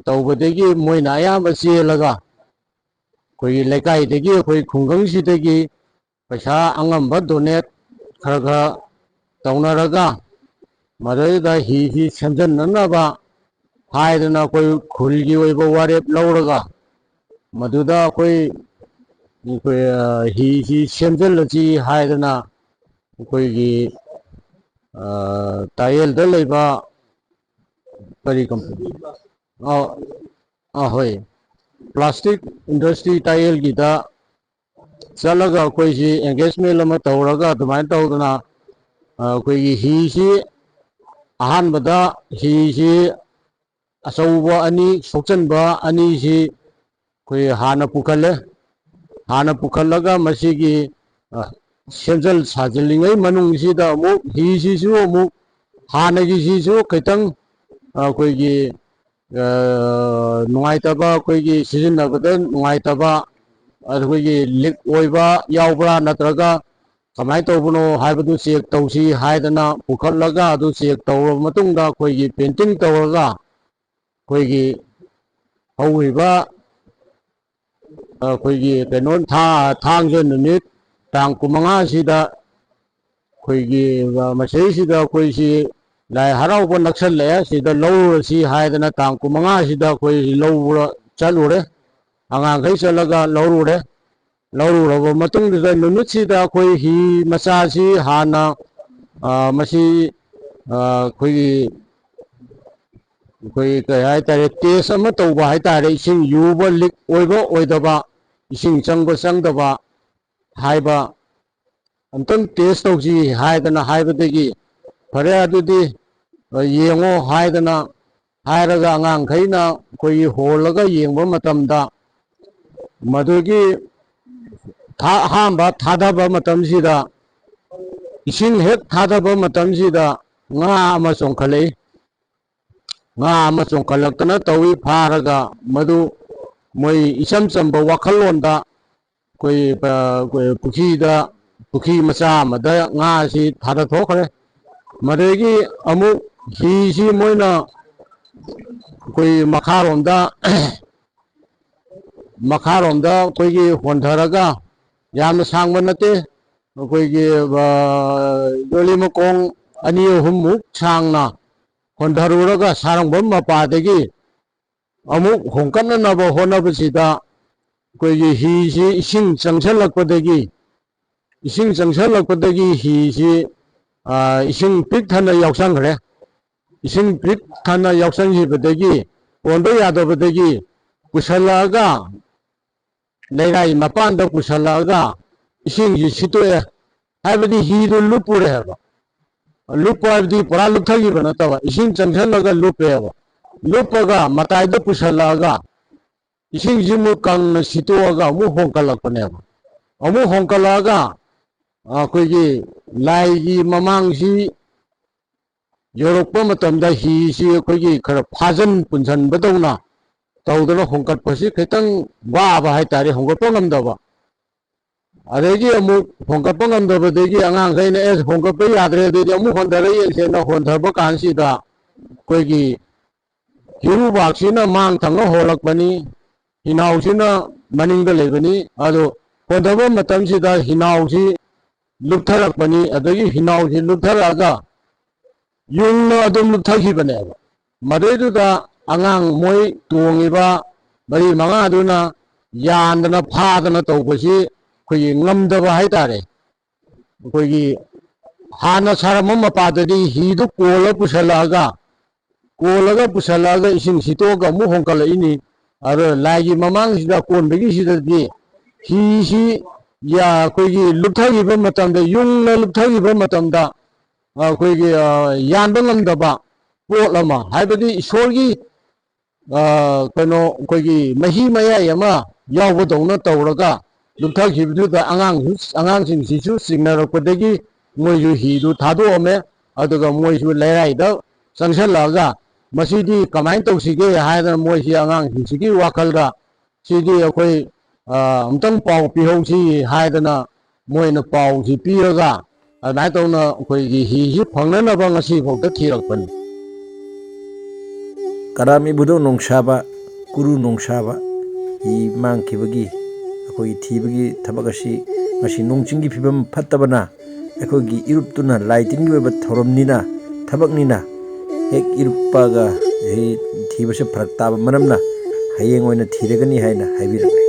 ꯇꯧꯕꯗꯒꯤ ꯃꯣꯏꯅ ꯑꯌꯥꯝꯕ ꯆꯦꯜꯂꯒ ꯑꯩꯈꯣꯏꯒꯤ ꯂꯩꯀꯥꯏꯗꯒꯤ, ꯑꯩꯈꯣꯏ ꯈꯨꯡꯒꯪꯁꯤꯗꯒꯤ ꯄꯩꯁꯥ ꯑꯉꯝꯕ donate ꯈꯔ ꯈꯔ ꯇꯧꯅꯔꯒ, ꯃꯗꯩꯗ ꯍꯤꯁꯤ ꯁꯦꯝꯖꯤꯟꯅꯅꯕ ꯍꯥꯏꯗꯅ ꯑꯩꯈꯣꯏ ꯈꯨꯜꯒꯤ ꯑꯣꯏꯕ ꯋꯥꯔꯦꯞ ꯂꯧꯔꯒ, ꯃꯗꯨꯗ ꯑꯩꯈꯣꯏ, ꯑꯩꯈꯣꯏ, ꯑ, ꯍꯤꯁꯤ ꯁꯦꯝꯖꯤꯜꯂꯁꯤ ꯍꯥꯏꯗꯅ ꯑꯩꯈꯣꯏꯒꯤ, ꯑ, ꯇꯥꯌꯦꯜꯗ ꯂꯩꯕ ꯀꯔꯤ ꯀꯝꯄꯅꯤ? ꯑ, ꯑ, ꯍꯣꯏ, plastic industry ꯇꯥꯌꯦꯜꯒꯤꯗ ꯆꯠꯂꯒ ꯑꯩꯈꯣꯏꯁꯤ engagement ꯑꯃ ꯇꯧꯔꯒ ꯑꯗꯨꯃꯥꯏꯅ ꯇꯧꯗꯅ, ꯑ, ꯑꯩꯈꯣꯏꯒꯤ ꯍꯤꯁꯤ ꯑꯍꯥꯟꯕꯗ ꯍꯤꯁꯤ ꯑꯆꯧꯕ ꯑꯅꯤ, ꯁꯣꯛꯆꯟꯕ ꯑꯅꯤꯁꯤ ꯑꯩꯈꯣꯏ ꯍꯥꯟꯅ ꯄꯨꯈꯠꯂꯦ꯫ ꯍꯥꯟꯅ ꯄꯨꯈꯠꯂꯒ ꯃꯁꯤꯒꯤ, ꯑ, ꯁꯦꯝꯖꯤꯜ ꯁꯥꯖꯤꯜꯂꯤꯉꯩ ꯃꯅꯨꯡꯁꯤꯗ ꯑꯃꯨꯛ ꯍꯤꯁꯤꯁꯨ ꯑꯃꯨꯛ ꯍꯥꯟꯅꯒꯤꯁꯤꯁꯨ ꯈꯤꯇꯪ ꯑꯩꯈꯣꯏꯒꯤ, ꯑ, ꯅꯨꯡꯉꯥꯏꯇꯕ, ꯑꯩꯈꯣꯏꯒꯤ ꯁꯤꯖꯤꯟꯅꯕꯗ ꯅꯨꯡꯉꯥꯏꯇꯕ, ꯑꯩꯈꯣꯏꯒꯤ leak ꯑꯣꯏꯕ ꯌꯥꯎꯕ꯭ꯔꯥ ꯅꯠꯇ꯭ꯔꯒ ꯀꯃꯥꯏꯅ ꯇꯧꯕꯅꯣ ꯍꯥꯏꯕꯗꯨ check ꯇꯧꯁꯤ ꯍꯥꯏꯗꯅ ꯄꯨꯈꯠꯂꯒ ꯑꯗꯨ check ꯇꯧꯔꯕ ꯃꯇꯨꯡꯗ ꯑꯩꯈꯣꯏꯒꯤ painting ꯇꯧꯔꯒ ꯑꯩꯈꯣꯏꯒꯤ ꯍꯧꯔꯤꯕ ꯑꯩꯈꯣꯏꯒꯤ ꯀꯩꯅꯣ ꯊꯥ-, ꯊꯥꯡꯖ ꯅꯨꯃꯤꯠ ꯇꯥꯡ ꯀꯨꯟꯃꯉꯥꯁꯤꯗ ꯑꯩꯈꯣꯏꯒꯤ, ꯑ, ꯃꯁꯤꯗꯩꯁꯤꯗ ꯑꯩꯈꯣꯏꯁꯤ ꯂꯥꯏ ꯍꯔꯥꯎꯕ ꯅꯛꯁꯜꯂꯛꯑꯦ, ꯁꯤꯗ ꯂꯧꯔꯨꯔꯁꯤ ꯍꯥꯏꯗꯅ ꯇꯥꯡ ꯀꯨꯟꯃꯉꯥꯁꯤꯗ ꯑꯩꯈꯣꯏ ꯂꯧꯕ ꯆꯠꯂꯨꯔꯦ꯫ ꯑꯉꯥꯡꯈꯩ ꯆꯠꯂꯒ ꯂꯧꯔꯨꯔꯦ꯫ ꯂꯧꯔꯨꯔꯕ ꯃꯇꯨꯡꯗꯨꯗ ꯅꯨꯃꯤꯠꯁꯤꯗ ꯑꯩꯈꯣꯏ ꯍꯤ ꯃꯆꯥꯁꯤ ꯍꯥꯟꯅ, ꯑ, ꯃꯁꯤ, ꯑ, ꯑꯩꯈꯣꯏꯒꯤ, ꯑꯩꯈꯣꯏ ꯀꯩ ꯍꯥꯏꯇꯥꯔꯦ, test ꯑꯃ ꯇꯧꯕ ꯍꯥꯏꯇꯥꯔꯦ, ꯏꯁꯤꯡ ꯌꯨꯕ leak ꯑꯣꯏꯕ ꯑꯣꯏꯗꯕ, ꯏꯁꯤꯡ ꯆꯪꯕ ꯆꯪꯗꯕ ꯍꯥꯏꯕ ꯑꯝꯇꯪ test ꯇꯧꯁꯤ ꯍꯥꯏꯗꯅ ꯍꯥꯏꯕꯗꯒꯤ, "ꯐꯔꯦ ꯑꯗꯨꯗꯤ, ꯑ, ꯌꯦꯡꯉꯣ" ꯍꯥꯏꯗꯅ ꯍꯥꯏꯔꯒ ꯑꯉꯥꯡꯈꯩꯅ ꯑꯩꯈꯣꯏꯒꯤ ꯍꯣꯜꯂꯒ ꯌꯦꯡꯕ ꯃꯇꯝꯗ, ꯃꯗꯨꯒꯤ ꯊꯥ-, ꯑꯍꯥꯟꯕ ꯊꯥꯗꯕ ꯃꯇꯝꯁꯤꯗ, ꯏꯁꯤꯡ ꯍꯦꯛ ꯊꯥꯗꯕ ꯃꯇꯝꯁꯤꯗ ꯉꯥ ꯑꯃ ꯆꯣꯡꯈꯠꯂꯛꯏ꯫ ꯉꯥ ꯑꯃ ꯆꯣꯡꯈꯠꯂꯛꯇꯅ ꯇꯧꯏ꯫ ꯐꯥꯔꯒ ꯃꯗꯨ ꯃꯣꯏ ꯏꯆꯝ ꯆꯝꯕ ꯋꯥꯈꯜꯂꯣꯟꯗ ꯑꯩꯈꯣꯏ, ꯑ, ꯑꯩꯈꯣꯏ ꯄꯨꯈ꯭ꯔꯤꯗ, ꯄꯨꯈ꯭ꯔꯤ ꯃꯆꯥ ꯑꯃꯗ ꯉꯥꯁꯤ ꯊꯥꯗꯊꯣꯛꯈ꯭ꯔꯦ꯫ ꯃꯗꯒꯤ ꯑꯃꯨꯛ ꯍꯤꯁꯤ ꯃꯣꯏꯅ ꯑꯩꯈꯣꯏ ꯃꯈꯥꯔꯣꯝꯗ, ꯃꯈꯥꯔꯣꯝꯗ ꯑꯩꯈꯣꯏꯒꯤ ꯍꯣꯟꯊꯔꯒ, ꯌꯥꯝꯅ ꯁꯥꯡꯕ ꯅꯠꯇꯦ, ꯑꯩꯈꯣꯏꯒꯤ, ꯑ, ꯌꯣꯜꯂꯤ ꯃꯈꯣꯡ ꯑꯅꯤ ꯑꯍꯨꯝꯃꯨꯛ ꯁꯥꯡꯅ ꯍꯣꯟꯊꯔꯨꯔꯒ, ꯁꯥꯔꯪꯕꯝ ꯃꯄꯥꯗꯒꯤ ꯑꯃꯨꯛ ꯍꯣꯡꯀꯠꯅꯅꯕ ꯍꯣꯠꯅꯕꯁꯤꯗ, ꯑꯩꯈꯣꯏꯒꯤ ꯍꯤꯁꯤ ꯏꯁꯤꯡ ꯆꯪꯁꯤꯜꯂꯛꯄꯗꯒꯤ, ꯏꯁꯤꯡ ꯆꯪꯁꯤꯜꯂꯛꯄꯗꯒꯤ ꯍꯤꯁꯤ, ꯑ, ꯏꯁꯤꯡ ꯄꯤꯛ ꯊꯟꯅ ꯌꯥꯎꯁꯟꯈ꯭ꯔꯦ꯫ ꯏꯁꯤꯡ ꯄꯤꯛ ꯊꯟꯅ ꯌꯥꯎꯁꯟꯈꯤꯕꯗꯒꯤ, ꯀꯣꯟꯕ ꯌꯥꯗꯕꯗꯒꯤ ꯄꯨꯁꯜꯂꯛꯑꯒ, ꯂꯩꯔꯥꯏ ꯃꯄꯥꯟꯗ ꯄꯨꯁꯜꯂꯛꯑꯒ ꯏꯁꯤꯡꯁꯤ ꯁꯤꯠꯇꯣꯛꯑꯦ꯫ ꯍꯥꯏꯕꯗꯤ ꯍꯤꯗꯨ ꯂꯨꯞꯄꯨꯔꯦ ꯍꯥꯏꯕ꯫ ꯂꯨꯞꯄ ꯍꯥꯏꯕꯗꯤ ꯄꯨꯔꯥ ꯂꯨꯞꯊꯈꯤꯕ ꯅꯠꯇꯕ, ꯏꯁꯤꯡ ꯆꯪꯁꯜꯂꯒ ꯂꯨꯞꯄꯦꯕ꯫ ꯂꯨꯞꯄꯒ ꯃꯇꯥꯏꯗ ꯄꯨꯁꯜꯂꯛꯑꯒ ꯏꯁꯤꯡꯁꯤ ꯑꯃꯨꯛ ꯀꯪꯅ ꯁꯤꯠꯇꯣꯛꯑꯒ ꯑꯃꯨꯛ ꯍꯣꯡꯀꯠꯂꯛꯄꯅꯦꯕ꯫ ꯑꯃꯨꯛ ꯍꯣꯡꯀꯠꯂꯛꯑꯒ ꯑꯩꯈꯣꯏꯒꯤ ꯂꯥꯏꯒꯤ ꯃꯃꯥꯡꯁꯤ ꯌꯧꯔꯛꯄ ꯃꯇꯝꯗ ꯍꯤꯁꯤ ꯑꯩꯈꯣꯏꯒꯤ ꯈꯔ ꯐꯥꯖꯟ ꯄꯨꯟꯁꯟꯕꯗꯧꯅ ꯇꯧꯗꯅ ꯍꯣꯡꯀꯠꯄꯁꯤ ꯈꯤꯇꯪ ꯋꯥꯕ ꯍꯥꯏꯇꯥꯔꯦ, ꯍꯣꯡꯒꯠꯄ ꯉꯝꯗꯕ꯫ ꯑꯗꯒꯤ ꯑꯃꯨꯛ ꯍꯣꯡꯒꯠꯄ ꯉꯝꯗꯕꯗꯒꯤ ꯑꯉꯥꯡꯈꯩꯅ, "ꯑꯦ, ꯍꯣꯡꯒꯠꯄ ꯌꯥꯗ꯭ꯔꯦ, ꯑꯗꯨꯗꯤ ꯑꯃꯨꯛ ꯍꯣꯟꯊꯔ ꯌꯦꯡꯁꯦꯅ" ꯍꯣꯟꯊꯕ ꯀꯥꯟꯁꯤꯗ ꯑꯩꯈꯣꯏꯒꯤ ꯍꯤꯔꯨꯕꯥꯛꯁꯤꯅ ꯃꯥꯡ ꯊꯪꯅ ꯍꯣꯜꯂꯛꯄꯅꯤ, ꯍꯤꯅꯥꯎꯁꯤꯅ ꯃꯅꯤꯡꯗ ꯂꯩꯕꯅꯤ꯫ ꯑꯗꯨ ꯍꯣꯟꯊꯕ ꯃꯇꯝꯁꯤꯗ ꯍꯤꯅꯥꯎꯁꯤ ꯂꯨꯞꯊꯔꯛꯄꯅꯤ꯫ ꯑꯗꯒꯤ ꯍꯤꯅꯥꯎꯁꯤ ꯂꯨꯞꯊꯔꯛꯑꯒ ꯌꯨꯡꯅ ꯑꯗꯨꯝ ꯂꯨꯞꯊꯈꯤꯕꯅꯦꯕ꯫ ꯃꯗꯩꯗꯨꯗ ꯑꯉꯥꯡ ꯃꯣꯏ ꯇꯣꯡꯉꯤꯕ ꯃꯔꯤ ꯃꯉꯥꯗꯨꯅ ꯌꯥꯟꯗꯅ ꯐꯥꯗꯅ ꯇꯧꯕꯁꯤ ꯑꯩꯈꯣꯏꯒꯤ ꯉꯝꯗꯕ ꯍꯥꯏꯇꯥꯔꯦ꯫ ꯑꯩꯈꯣꯏꯒꯤ ꯍꯥꯟꯅ ꯁꯥꯔꯝꯕ ꯃꯄꯥꯗꯗꯤ ꯍꯤꯗꯨ ꯀꯣꯜꯂ ꯄꯨꯁꯜꯂꯛꯑꯒ, ꯀꯣꯜꯂꯒ ꯄꯨꯁꯜꯂꯛꯑꯒ ꯏꯁꯤꯡ ꯁꯤꯠꯇꯣꯛꯑꯒ ꯑꯃꯨꯛ ꯍꯣꯡꯀꯠꯂꯛꯏꯅꯤ꯫ ꯑꯗꯣ ꯂꯥꯏꯒꯤ ꯃꯃꯥꯡꯁꯤꯗ ꯀꯣꯟꯕꯒꯤꯁꯤꯗꯗꯤ ꯍꯤꯁꯤ ꯌꯥ-, ꯑꯩꯈꯣꯏꯒꯤ ꯂꯨꯞꯊꯈꯤꯕ ꯃꯇꯝꯗ, ꯌꯨꯡꯅ ꯂꯨꯞꯊꯈꯤꯕ ꯃꯇꯝꯗ, ꯑꯩꯈꯣꯏꯒꯤ, ꯑ, ꯌꯥꯟꯕ ꯉꯝꯗꯕ ꯄꯣꯠ ꯑꯃ, ꯍꯥꯏꯕꯗꯤ ꯏꯁꯣꯔꯒꯤ, ꯑ, ꯀꯩꯅꯣ, ꯑꯩꯈꯣꯏꯒꯤ ꯃꯍꯤ ꯃꯌꯥꯏ ꯑꯃ ꯌꯥꯎꯕꯗꯧꯅ ꯇꯧꯔꯒ ꯂꯨꯞꯊꯈꯤꯕꯗꯨꯗ ꯑꯉꯥꯡꯁꯨ, ꯑꯉꯥꯡꯁꯤꯡꯁꯤꯁꯨ ꯆꯤꯡꯅꯔꯛꯄꯗꯒꯤ ꯃꯣꯏꯁꯨ ꯍꯤꯗꯨ ꯊꯥꯗꯣꯛꯑꯝꯃꯦ꯫ ꯑꯗꯨꯒ ꯃꯣꯏꯁꯨ ꯂꯩꯔꯥꯏꯗ ꯆꯪꯁꯜꯂꯛꯑꯒ, "ꯃꯁꯤꯗꯤ ꯀꯃꯥꯏꯅ ꯇꯧꯁꯤꯒꯦ?" ꯍꯥꯏꯗꯅ ꯃꯣꯏꯁꯤ ꯑꯉꯥꯡꯁꯤꯡꯁꯤꯒꯤ ꯋꯥꯈꯜꯗ, "ꯁꯤꯗꯤ ꯑꯩꯈꯣꯏ, ꯑ, ꯑꯃꯨꯛꯇꯪ ꯄꯥꯎ ꯄꯤꯍꯧꯁꯤ" ꯍꯥꯏꯗꯅ ꯃꯣꯏꯅ ꯄꯥꯎꯁꯤ ꯄꯤꯔꯒ, ꯑꯗꯨꯃꯥꯏꯅ ꯇꯧꯅ ꯑꯩꯈꯣꯏꯒꯤ ꯍꯤꯁꯤ ꯐꯪꯅꯅꯕ ꯉꯁꯤꯐꯥꯎꯗ ꯊꯤꯔꯛꯄꯅꯤ꯫ ꯀꯔꯥꯝ ꯏꯕꯨꯙꯧ ꯅꯣꯡꯁꯥꯕ, ꯀꯨꯔꯨ ꯅꯣꯡꯁꯥꯕ ꯍꯤ ꯃꯥꯡꯈꯤꯕꯒꯤ, ꯑꯩꯈꯣꯏꯒꯤ ꯊꯤꯕꯒꯤ ꯊꯕꯛ ꯑꯁꯤ ꯉꯁꯤ ꯅꯣꯡ ꯆꯤꯡꯒꯤ ꯐꯤꯕꯝ ꯐꯠꯇꯕꯅ ꯑꯩꯈꯣꯏꯒꯤ ꯏꯔꯨꯞꯇꯨꯅ ꯂꯥꯏ ꯇꯤꯟꯒꯤ ꯑꯣꯏꯕ ꯊꯧꯔꯝꯅꯤꯅ, ꯊꯕꯛꯅꯤꯅ ꯍꯦꯛ ꯏꯔꯨꯞꯄꯒ ꯍꯤ ꯊꯤꯕꯁꯦ ꯐꯔꯛ ꯇꯥꯕ ꯃꯔꯝꯅ ꯍꯌꯦꯡ ꯑꯣꯏꯅ ꯊꯤꯔꯒꯅꯤ ꯍꯥꯏꯅ ꯍꯥꯏꯕꯤꯔꯝꯃꯤ꯫